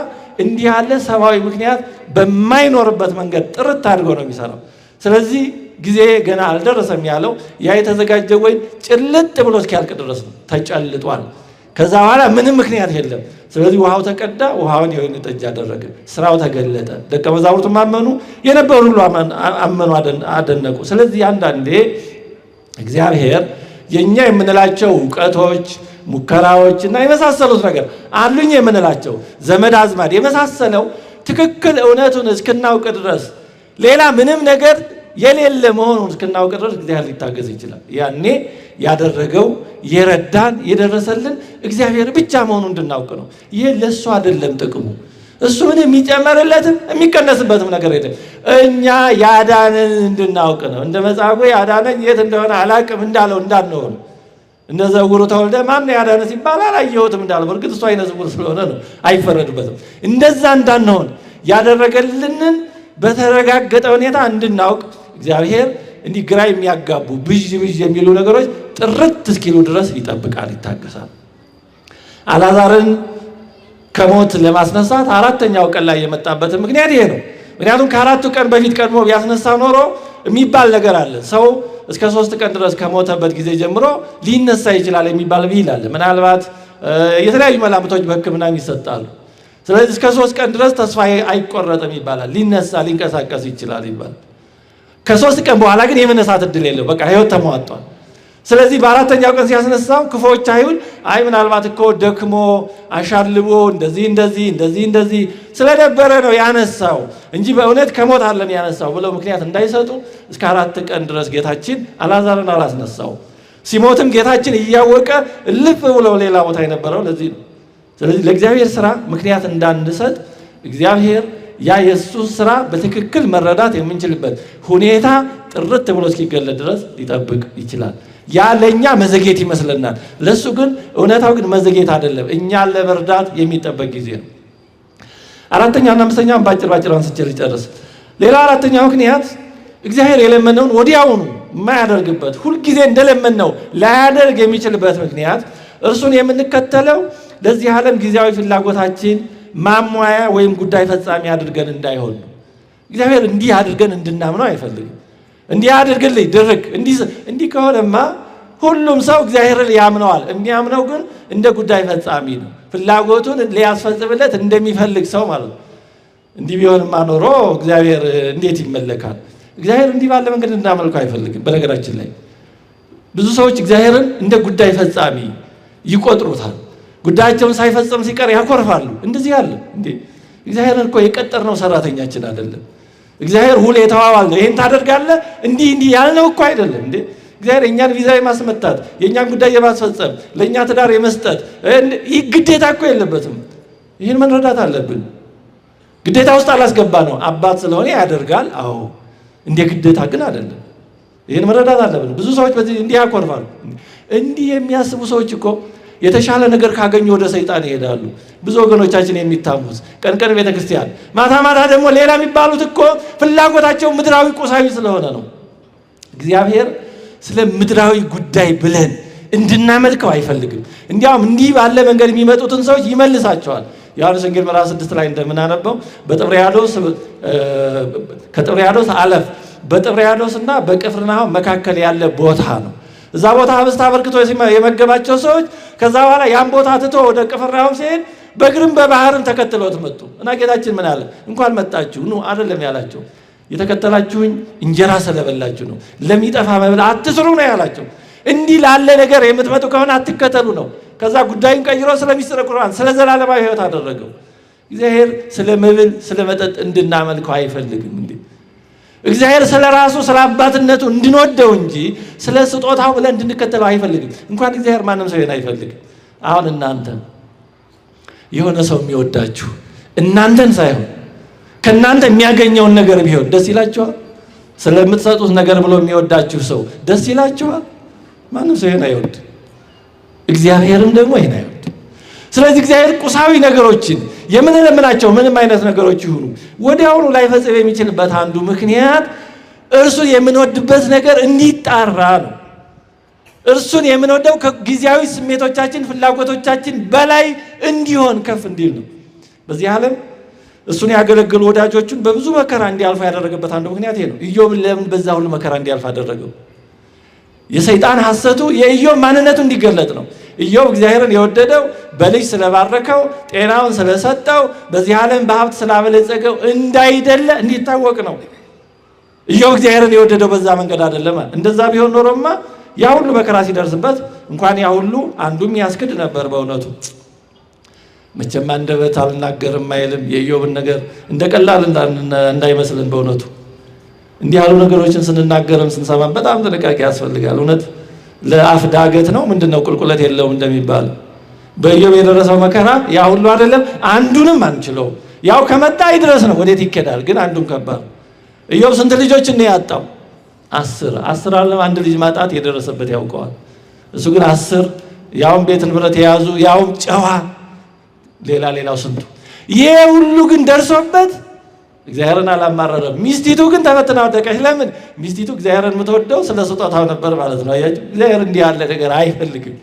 እንዲህ ያለ ሰብአዊ ምክንያት በማይኖርበት መንገድ ጥርት አድርጎ ነው የሚሰራው። ስለዚህ ጊዜ ገና አልደረሰም ያለው ያ የተዘጋጀ ወይን ጭልጥ ብሎ እስኪያልቅ ድረስ ነው። ተጨልጧል። ከዛ በኋላ ምንም ምክንያት የለም። ስለዚህ ውሃው ተቀዳ፣ ውሃውን የወይን ጠጅ አደረገ። ስራው ተገለጠ። ደቀ መዛሙርቱም አመኑ፣ የነበሩ ሁሉ አመኑ፣ አደነቁ። ስለዚህ አንዳንዴ እግዚአብሔር የእኛ የምንላቸው እውቀቶች፣ ሙከራዎች እና የመሳሰሉት ነገር አሉኝ የምንላቸው ዘመድ አዝማድ የመሳሰለው ትክክል እውነቱን እስክናውቅ ድረስ፣ ሌላ ምንም ነገር የሌለ መሆኑን እስክናውቅ ድረስ እግዚአብሔር ሊታገዝ ይችላል። ያኔ ያደረገው፣ የረዳን፣ የደረሰልን እግዚአብሔር ብቻ መሆኑን እንድናውቅ ነው። ይህ ለእሱ አይደለም ጥቅሙ። እሱ ምን የሚጨመርለትም የሚቀነስበትም ነገር የለም። እኛ ያዳነን እንድናውቅ ነው። እንደ መጻጉዕ ያዳነኝ የት እንደሆነ አላቅም እንዳለው እንዳንሆን፣ እንደ ዘውሩ ተወልደ ማን ያዳነ ሲባል አላየሁትም እንዳለው፣ በእርግጥ እሱ አይነ ስውር ስለሆነ ነው፣ አይፈረድበትም። እንደዛ እንዳንሆን፣ ያደረገልንን በተረጋገጠ ሁኔታ እንድናውቅ እግዚአብሔር እንዲህ ግራ የሚያጋቡ ብዥ ብዥ የሚሉ ነገሮች ጥርት እስኪሉ ድረስ ይጠብቃል፣ ይታገሳል። አልዓዛርን ከሞት ለማስነሳት አራተኛው ቀን ላይ የመጣበትን ምክንያት ይሄ ነው። ምክንያቱም ከ4ቱ ቀን በፊት ቀድሞ ቢያስነሳ ኖሮ የሚባል ነገር አለ። ሰው እስከ 3 ቀን ድረስ ከሞተበት ጊዜ ጀምሮ ሊነሳ ይችላል የሚባል ብሂል አለ። ምናልባት የተለያዩ መላምቶች በሕክምናም ይሰጣሉ። ስለዚህ እስከ 3 ቀን ድረስ ተስፋ አይቆረጥም ይባላል። ሊነሳ ሊንቀሳቀስ ይችላል ይባላል። ከ3 ቀን በኋላ ግን የመነሳት እድል የለው። በቃ ህይወት ተሟጧል። ስለዚህ በአራተኛው ቀን ሲያስነሳው ክፉዎች አይሁድ አይ ምናልባት እኮ ደክሞ አሻልቦ እንደዚህ እንደዚህ እንደዚህ እንደዚህ ስለነበረ ነው ያነሳው እንጂ በእውነት ከሞት አይደለም ያነሳው ብለው ምክንያት እንዳይሰጡ እስከ 4 ቀን ድረስ ጌታችን አልዓዛርን አላስነሳው። ሲሞትም ጌታችን እያወቀ እልፍ ብሎ ሌላ ቦታ የነበረው ለዚህ ነው። ስለዚህ ለእግዚአብሔር ስራ ምክንያት እንዳንሰጥ እግዚአብሔር ያ የእሱ ስራ በትክክል መረዳት የምንችልበት ሁኔታ ጥርት ብሎ እስኪገለጥ ድረስ ሊጠብቅ ይችላል። ያ ለእኛ መዘግየት ይመስለናል። ለእሱ ግን እውነታው ግን መዘግየት አይደለም፣ እኛን ለመርዳት የሚጠበቅ ጊዜ ነው። አራተኛውና አምስተኛውን ባጭር ባጭር አንስቼ ልጨርስ። ሌላ አራተኛው ምክንያት እግዚአብሔር የለመነውን ወዲያውኑ የማያደርግበት፣ ሁልጊዜ እንደለመነው ላያደርግ የሚችልበት ምክንያት እርሱን የምንከተለው ለዚህ ዓለም ጊዜያዊ ፍላጎታችን ማሟያ ወይም ጉዳይ ፈጻሚ አድርገን እንዳይሆን ነው። እግዚአብሔር እንዲህ አድርገን እንድናምነው አይፈልግም። እንዲህ አድርግልኝ ድርክ እንዲህ ከሆነማ ሁሉም ሰው እግዚአብሔርን ያምነዋል። የሚያምነው ግን እንደ ጉዳይ ፈጻሚ ነው፣ ፍላጎቱን ሊያስፈጽምለት እንደሚፈልግ ሰው ማለት ነው። እንዲህ ቢሆንማ ኖሮ እግዚአብሔር እንዴት ይመለካል? እግዚአብሔር እንዲህ ባለ መንገድ እንድናመልከው አይፈልግም። በነገራችን ላይ ብዙ ሰዎች እግዚአብሔርን እንደ ጉዳይ ፈጻሚ ይቆጥሩታል። ጉዳያቸውን ሳይፈጽም ሲቀር ያኮርፋሉ። እንደዚህ ያለ እንዴ! እግዚአብሔርን እኮ የቀጠርነው ሰራተኛችን አይደለም። እግዚአብሔር ሁሌ የተዋዋል ነው። ይሄን ታደርጋለህ እንዲህ እንዲህ ያልነው እኮ አይደለም እንዴ። እግዚአብሔር የእኛን ቪዛ የማስመታት፣ የእኛን ጉዳይ የማስፈጸም፣ ለእኛ ትዳር የመስጠት ይህ ግዴታ እኮ የለበትም። ይህን መረዳት አለብን። ግዴታ ውስጥ አላስገባ ነው። አባት ስለሆነ ያደርጋል። አዎ፣ እንደ ግዴታ ግን አይደለም። ይህን መረዳት አለብን። ብዙ ሰዎች በዚህ እንዲህ ያኮርፋሉ። እንዲህ የሚያስቡ ሰዎች እኮ የተሻለ ነገር ካገኙ ወደ ሰይጣን ይሄዳሉ። ብዙ ወገኖቻችን የሚታሙት ቀን ቀን ቤተ ክርስቲያን፣ ማታ ማታ ደግሞ ሌላ የሚባሉት እኮ ፍላጎታቸው ምድራዊ ቁሳዊ ስለሆነ ነው። እግዚአብሔር ስለ ምድራዊ ጉዳይ ብለን እንድናመልከው አይፈልግም። እንዲያውም እንዲህ ባለ መንገድ የሚመጡትን ሰዎች ይመልሳቸዋል። ዮሐንስ ወንጌል ምዕራፍ 6 ላይ እንደምናነበው በጥብርያዶስ ከጥብርያዶስ አለፍ በጥብርያዶስና በቅፍርናሆም መካከል ያለ ቦታ ነው። እዛ ቦታ ህብስት አበርክቶ የመገባቸው ሰዎች ከዛ በኋላ ያን ቦታ ትቶ ወደ ቅፍርናሆም ሲሄድ በእግርም በባህርም ተከትለውት መጡ እና ጌታችን ምን አለ? እንኳን መጣችሁ ኑ አይደለም ያላቸው፣ የተከተላችሁኝ እንጀራ ስለበላችሁ ነው። ለሚጠፋ መብል አትስሩ ነው ያላቸው። እንዲህ ላለ ነገር የምትመጡ ከሆነ አትከተሉ ነው። ከዛ ጉዳዩን ቀይሮ ስለ ሚስጥረ ቁርባን፣ ስለ ዘላለማዊ ሕይወት አደረገው። እግዚአብሔር ስለ መብል ስለ መጠጥ እንድናመልከው አይፈልግም። እንዴ እግዚአብሔር ስለ ራሱ ስለ አባትነቱ እንድንወደው እንጂ ስለ ስጦታው ብለን እንድንከተለው አይፈልግም። እንኳን እግዚአብሔር ማንም ሰው ይሄን አይፈልግም። አሁን እናንተ የሆነ ሰው የሚወዳችሁ እናንተን ሳይሆን ከእናንተ የሚያገኘውን ነገር ቢሆን ደስ ይላችኋል? ስለምትሰጡት ነገር ብሎ የሚወዳችሁ ሰው ደስ ይላችኋል? ማንም ሰው ይሄን አይወድ። እግዚአብሔርም ደግሞ ይሄን አይወድ። ስለዚህ እግዚአብሔር ቁሳዊ ነገሮችን የምንለምናቸው ምንም አይነት ነገሮች ይሁኑ ወዲያውኑ ላይፈጽም የሚችልበት አንዱ ምክንያት እርሱን የምንወድበት ነገር እንዲጣራ ነው። እርሱን የምንወደው ከጊዜያዊ ስሜቶቻችን፣ ፍላጎቶቻችን በላይ እንዲሆን ከፍ እንዲል ነው። በዚህ ዓለም እሱን ያገለገሉ ወዳጆቹን በብዙ መከራ እንዲያልፉ ያደረገበት አንዱ ምክንያት ይሄ ነው። ኢዮብን ለምን በዛ ሁሉ መከራ እንዲያልፍ አደረገው? የሰይጣን ሐሰቱ የኢዮብ ማንነቱ እንዲገለጥ ነው። ኢዮብ እግዚአብሔርን የወደደው በልጅ ስለባረከው፣ ጤናውን ስለሰጠው፣ በዚህ ዓለም በሀብት ስላበለጸገው እንዳይደለ እንዲታወቅ ነው። ኢዮብ እግዚአብሔርን የወደደው በዛ መንገድ አይደለም። እንደዛ ቢሆን ኖሮማ ያ ሁሉ መከራ ሲደርስበት እንኳን ያ ሁሉ አንዱም ያስክድ ነበር። በእውነቱ መቼም አንደበት አልናገርም አይልም። የኢዮብን ነገር እንደ ቀላል እንዳይመስልን በእውነቱ እንዲህ ያሉ ነገሮችን ስንናገርም ስንሰማም በጣም ጥንቃቄ ያስፈልጋል። እውነት ለአፍ ዳገት ነው ምንድነው ቁልቁለት የለውም እንደሚባል በኢዮብ የደረሰው መከራ ያ ሁሉ አይደለም፣ አንዱንም አንችለው። ያው ከመጣ ይድረስ ነው፣ ወዴት ይኬዳል? ግን አንዱን ከባድ። ኢዮብ ስንት ልጆችን ነው ያጣው? 10 10 ዓለም አንድ ልጅ ማጣት የደረሰበት ያውቀዋል። እሱ ግን 10 ያውም ቤት ንብረት የያዙ ያውም ጨዋ፣ ሌላ ሌላው ስንቱ። ይሄ ሁሉ ግን ደርሶበት እግዚአብሔርን አላማረረም። ሚስቲቱ ግን ተፈትና ወደቀች። ለምን? ሚስቲቱ እግዚአብሔርን የምትወደው ስለ ስጦታው ነበር ማለት ነው። አያችሁ፣ እግዚአብሔር እንዲህ ያለ ነገር አይፈልግም።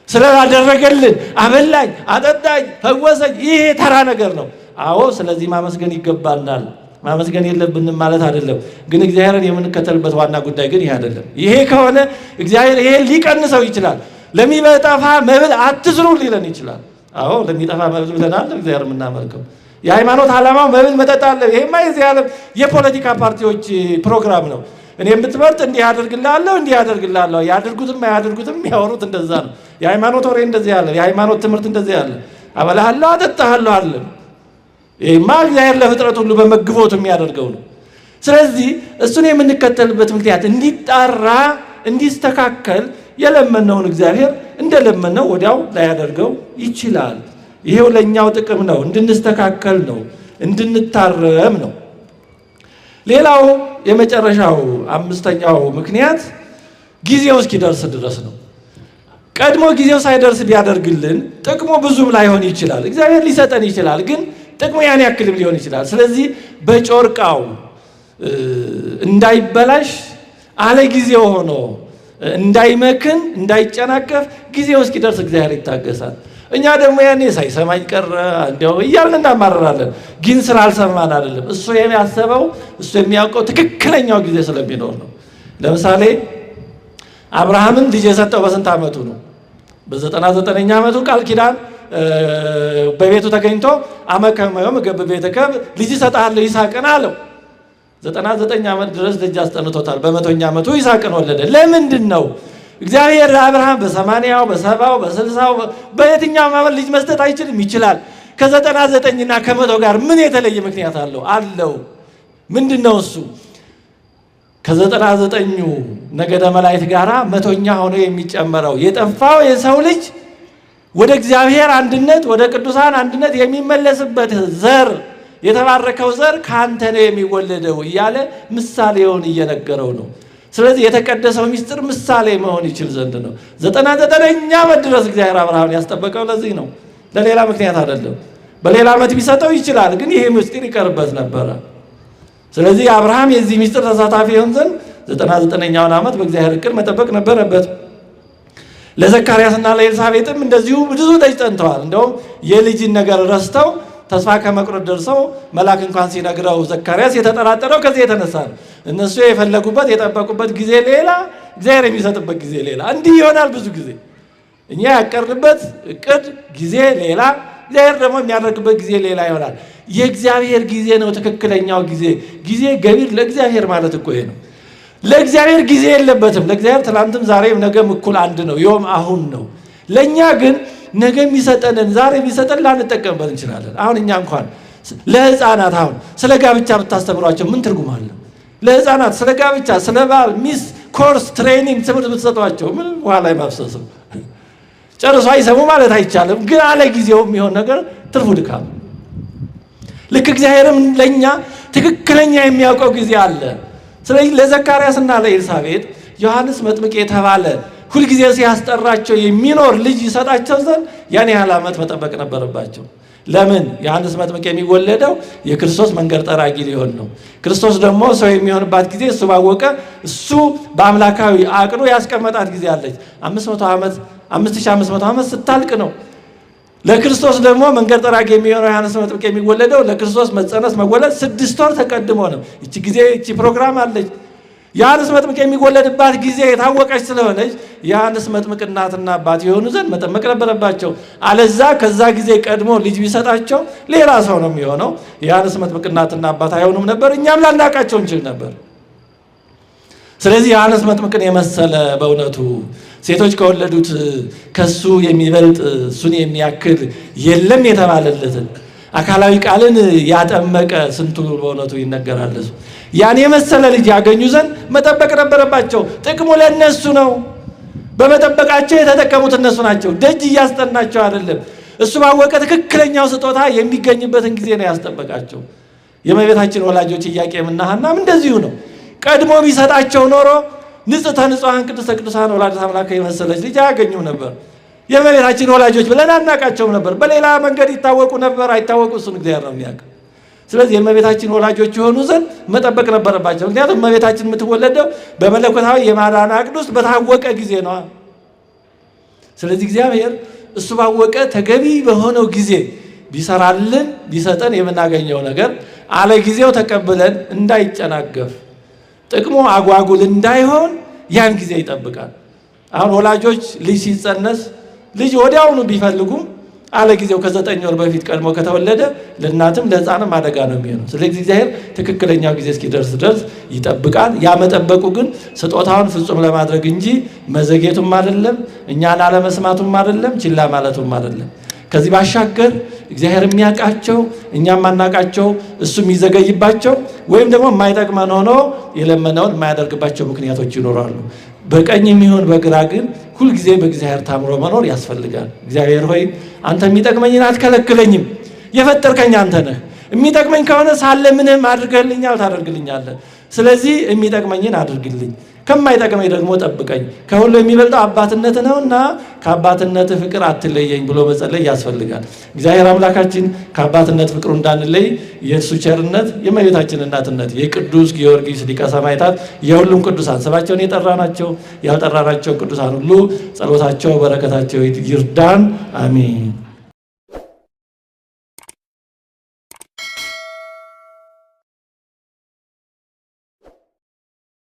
ስላደረገልን አበላኝ፣ አጠጣኝ፣ ፈወሰኝ፣ ይሄ ተራ ነገር ነው። አዎ፣ ስለዚህ ማመስገን ይገባናል። ማመስገን የለብንም ማለት አይደለም። ግን እግዚአብሔርን የምንከተልበት ዋና ጉዳይ ግን ይሄ አይደለም። ይሄ ከሆነ እግዚአብሔር ይሄ ሊቀንሰው ይችላል። ለሚጠፋ መብል አትስሩ ሊለን ይችላል። አዎ፣ ለሚጠፋ መብል ብለናል እግዚአብሔር የምናመልከው። የሃይማኖት ዓላማው መብል መጠጥ አለ። ይሄማ የዚህ ዓለም የፖለቲካ ፓርቲዎች ፕሮግራም ነው። እኔ የምትመርጥ እንዲህ አደርግልሃለሁ እንዲህ አደርግልሃለሁ፣ ያድርጉትም አያድርጉትም የሚያወሩት እንደዛ ነው። የሃይማኖት ወሬ እንደዚህ አለ። የሃይማኖት ትምህርት እንደዚህ አለ። አበላሃለሁ አጠጣሃለሁ አለ። ይሄማ እግዚአብሔር ለፍጥረት ሁሉ በመግቦት የሚያደርገው ነው። ስለዚህ እሱን የምንከተልበት ምክንያት እንዲጣራ እንዲስተካከል የለመነውን እግዚአብሔር እንደለመነው ወዲያው ላያደርገው ይችላል። ይሄው ለኛው ጥቅም ነው፣ እንድንስተካከል ነው፣ እንድንታረም ነው። ሌላው የመጨረሻው አምስተኛው ምክንያት ጊዜው እስኪደርስ ድረስ ነው። ቀድሞ ጊዜው ሳይደርስ ቢያደርግልን ጥቅሙ ብዙም ላይሆን ይችላል። እግዚአብሔር ሊሰጠን ይችላል፣ ግን ጥቅሙ ያን ያክልም ሊሆን ይችላል። ስለዚህ በጮርቃው እንዳይበላሽ አለ ጊዜው ሆኖ እንዳይመክን እንዳይጨናቀፍ ጊዜው እስኪደርስ እግዚአብሔር ይታገሳል። እኛ ደግሞ ያኔ ሳይሰማኝ ቀረ እንዲያው እያልን እናማረራለን። ግን ስላልሰማን አይደለም። እሱ የሚያስበው እሱ የሚያውቀው ትክክለኛው ጊዜ ስለሚኖር ነው። ለምሳሌ አብርሃምን ልጅ የሰጠው በስንት ዓመቱ ነው? በ99ኛ ዓመቱ ቃል ኪዳን በቤቱ ተገኝቶ አመከመዮም ገብ ቤተከ ልጅ እሰጥሃለሁ ይስሐቅን አለው። 99 ዓመት ድረስ ልጅ አስጠንቶታል። በ100ኛ ዓመቱ ይስሐቅን ወለደ። ለምንድን ነው እግዚአብሔር ለአብርሃም በ80ው በ70ው በ60ው በየትኛውም ዓመት ልጅ መስጠት አይችልም? ይችላል። ከ99ና ከ100 ጋር ምን የተለየ ምክንያት አለው? አለው። ምንድን ነው እሱ? ከ99ኙ ነገደ መላእክት ጋራ 100ኛ ሆኖ የሚጨመረው የጠፋው የሰው ልጅ ወደ እግዚአብሔር አንድነት ወደ ቅዱሳን አንድነት የሚመለስበት ዘር የተባረከው ዘር ካንተ ነው የሚወለደው እያለ ምሳሌውን እየነገረው ነው። ስለዚህ የተቀደሰው ሚስጥር ምሳሌ መሆን ይችል ዘንድ ነው። 99ኛ ዓመት ድረስ እግዚአብሔር አብርሃምን ያስጠበቀው ለዚህ ነው፣ ለሌላ ምክንያት አይደለም። በሌላ ዓመት ቢሰጠው ይችላል፣ ግን ይሄ ምስጢር ይቀርበት ነበረ። ስለዚህ አብርሃም የዚህ ሚስጥር ተሳታፊ ይሆን ዘንድ 99ኛውን ዓመት በእግዚአብሔር እቅድ መጠበቅ ነበረበት። ለዘካርያስና ለኤልሳቤጥም እንደዚሁ ብዙ ደጅ ጠንተዋል። እንደውም የልጅን ነገር ረስተው ተስፋ ከመቁረጥ ደርሰው መልአክ እንኳን ሲነግረው ዘካርያስ የተጠራጠረው ከዚህ የተነሳ ነው። እነሱ የፈለጉበት የጠበቁበት ጊዜ ሌላ፣ እግዚአብሔር የሚሰጥበት ጊዜ ሌላ። እንዲህ ይሆናል ብዙ ጊዜ እኛ ያቀርንበት እቅድ ጊዜ ሌላ፣ እግዚአብሔር ደግሞ የሚያደርግበት ጊዜ ሌላ ይሆናል። የእግዚአብሔር ጊዜ ነው ትክክለኛው ጊዜ። ጊዜ ገቢር ለእግዚአብሔር ማለት እኮ ይሄ ነው። ለእግዚአብሔር ጊዜ የለበትም። ለእግዚአብሔር ትናንትም ዛሬም ነገም እኩል አንድ ነው። ዮም አሁን ነው። ለእኛ ግን ነገ የሚሰጠንን ዛሬ የሚሰጠን ላንጠቀምበት እንችላለን። አሁን እኛ እንኳን ለሕፃናት አሁን ስለ ጋብቻ ብታስተምሯቸው ምን ትርጉም አለው? ለሕፃናት ስለ ጋብቻ ስለ ባል ሚስት course training ትምህርት ብትሰጧቸው ምን ውሃ ላይ ማፍሰስ ነው። ጨርሶ አይሰሙ ማለት አይቻልም፣ ግን አለ ጊዜው የሚሆን ነገር ትርፉ ድካም። ልክ እግዚአብሔርም ለእኛ ትክክለኛ የሚያውቀው ጊዜ አለ። ስለዚህ ለዘካርያስና ለኤልሳቤጥ ዮሐንስ መጥምቅ የተባለ ሁልጊዜ ሲያስጠራቸው የሚኖር ልጅ ይሰጣቸው ዘንድ ያን ያህል ዓመት መጠበቅ ነበረባቸው። ለምን? ዮሐንስ መጥምቅ የሚወለደው የክርስቶስ መንገድ ጠራጊ ሊሆን ነው። ክርስቶስ ደግሞ ሰው የሚሆንባት ጊዜ እሱ ባወቀ እሱ በአምላካዊ አቅዶ ያስቀመጣት ጊዜ አለች። 5500 ዓመት ስታልቅ ነው። ለክርስቶስ ደግሞ መንገድ ጠራጊ የሚሆነው ዮሐንስ መጥምቅ የሚወለደው ለክርስቶስ መጸነስ መወለድ 6 ወር ተቀድሞ ነው። እቺ ጊዜ እቺ ፕሮግራም አለች። ዮሐንስ መጥምቅ የሚወለድባት ጊዜ የታወቀች ስለሆነች ዮሐንስ መጥምቅ እናትና አባት የሆኑ ዘንድ መጠመቅ ነበረባቸው። አለዛ ከዛ ጊዜ ቀድሞ ልጅ ቢሰጣቸው ሌላ ሰው ነው የሚሆነው። ዮሐንስ መጥምቅ እናትና አባት አይሆኑም ነበር፣ እኛም ላናቃቸው እንችል ነበር። ስለዚህ ዮሐንስ መጥምቅን የመሰለ በእውነቱ ሴቶች ከወለዱት ከሱ የሚበልጥ እሱን የሚያክል የለም የተባለለትን አካላዊ ቃልን ያጠመቀ ስንቱ በእውነቱ ይነገራል። እሱ ያን የመሰለ ልጅ ያገኙ ዘንድ መጠበቅ ነበረባቸው። ጥቅሙ ለነሱ ነው። በመጠበቃቸው የተጠቀሙት እነሱ ናቸው። ደጅ እያስጠናቸው አይደለም። እሱ ባወቀ ትክክለኛው ስጦታ የሚገኝበትን ጊዜ ነው ያስጠበቃቸው። የእመቤታችን ወላጆች ኢያቄምና ሐናም እንደዚሁ ነው። ቀድሞ ቢሰጣቸው ኖሮ ንጽሕተ ንጹሐን ቅድስተ ቅዱሳን ወላዲተ አምላክ የመሰለች ልጅ አያገኙም ነበር። የእመቤታችን ወላጆች ብለን አናቃቸውም ነበር። በሌላ መንገድ ይታወቁ ነበር፣ አይታወቁ፣ እሱን እግዚአብሔር ነው የሚያውቅ። ስለዚህ የእመቤታችን ወላጆች የሆኑ ዘንድ መጠበቅ ነበረባቸው። ምክንያቱም እመቤታችን የምትወለደው በመለኮታዊ የማዳን ዕቅድ ውስጥ በታወቀ ጊዜ ነው። ስለዚህ እግዚአብሔር እሱ ባወቀ ተገቢ በሆነው ጊዜ ቢሰራልን ቢሰጠን የምናገኘው ነገር አለ ጊዜው ተቀብለን እንዳይጨናገፍ ጥቅሙ አጓጉል እንዳይሆን ያን ጊዜ ይጠብቃል። አሁን ወላጆች ልጅ ሲጸነስ ልጅ ወዲያውኑ ቢፈልጉም አለ ጊዜው ከ9 ወር በፊት ቀድሞ ከተወለደ ለእናትም ለሕፃንም አደጋ ነው የሚሆነው። ስለዚህ እግዚአብሔር ትክክለኛው ጊዜ እስኪደርስ ድረስ ይጠብቃል። ያ መጠበቁ ግን ስጦታውን ፍጹም ለማድረግ እንጂ መዘጌቱም አይደለም፣ እኛን አለመስማቱም አይደለም፣ ችላ ማለቱም አይደለም። ከዚህ ባሻገር እግዚአብሔር የሚያውቃቸው እኛም ማናውቃቸው እሱ የሚዘገይባቸው ወይም ደግሞ የማይጠቅመን ሆኖ የለመነውን የማያደርግባቸው ምክንያቶች ይኖራሉ። በቀኝ የሚሆን በግራ ግን ሁልጊዜ በእግዚአብሔር ታምሮ መኖር ያስፈልጋል። እግዚአብሔር ሆይ አንተ የሚጠቅመኝን አትከለክለኝም፣ የፈጠርከኝ አንተ ነህ። የሚጠቅመኝ ከሆነ ሳለምንህም አድርገህልኛል፣ ታደርግልኛለህ። ስለዚህ የሚጠቅመኝን አድርግልኝ፣ ከማይጠቅመኝ ደግሞ ጠብቀኝ። ከሁሉ የሚበልጠው አባትነት ነውና ከአባትነት ፍቅር አትለየኝ ብሎ መጸለይ ያስፈልጋል። እግዚአብሔር አምላካችን ከአባትነት ፍቅሩ እንዳንለይ የእሱ ቸርነት፣ የእመቤታችን እናትነት፣ የቅዱስ ጊዮርጊስ ሊቀ ሰማዕታት፣ የሁሉም ቅዱሳን ስማቸውን የጠራናቸው ያልጠራናቸው ቅዱሳን ሁሉ ጸሎታቸው በረከታቸው ይርዳን። አሜን።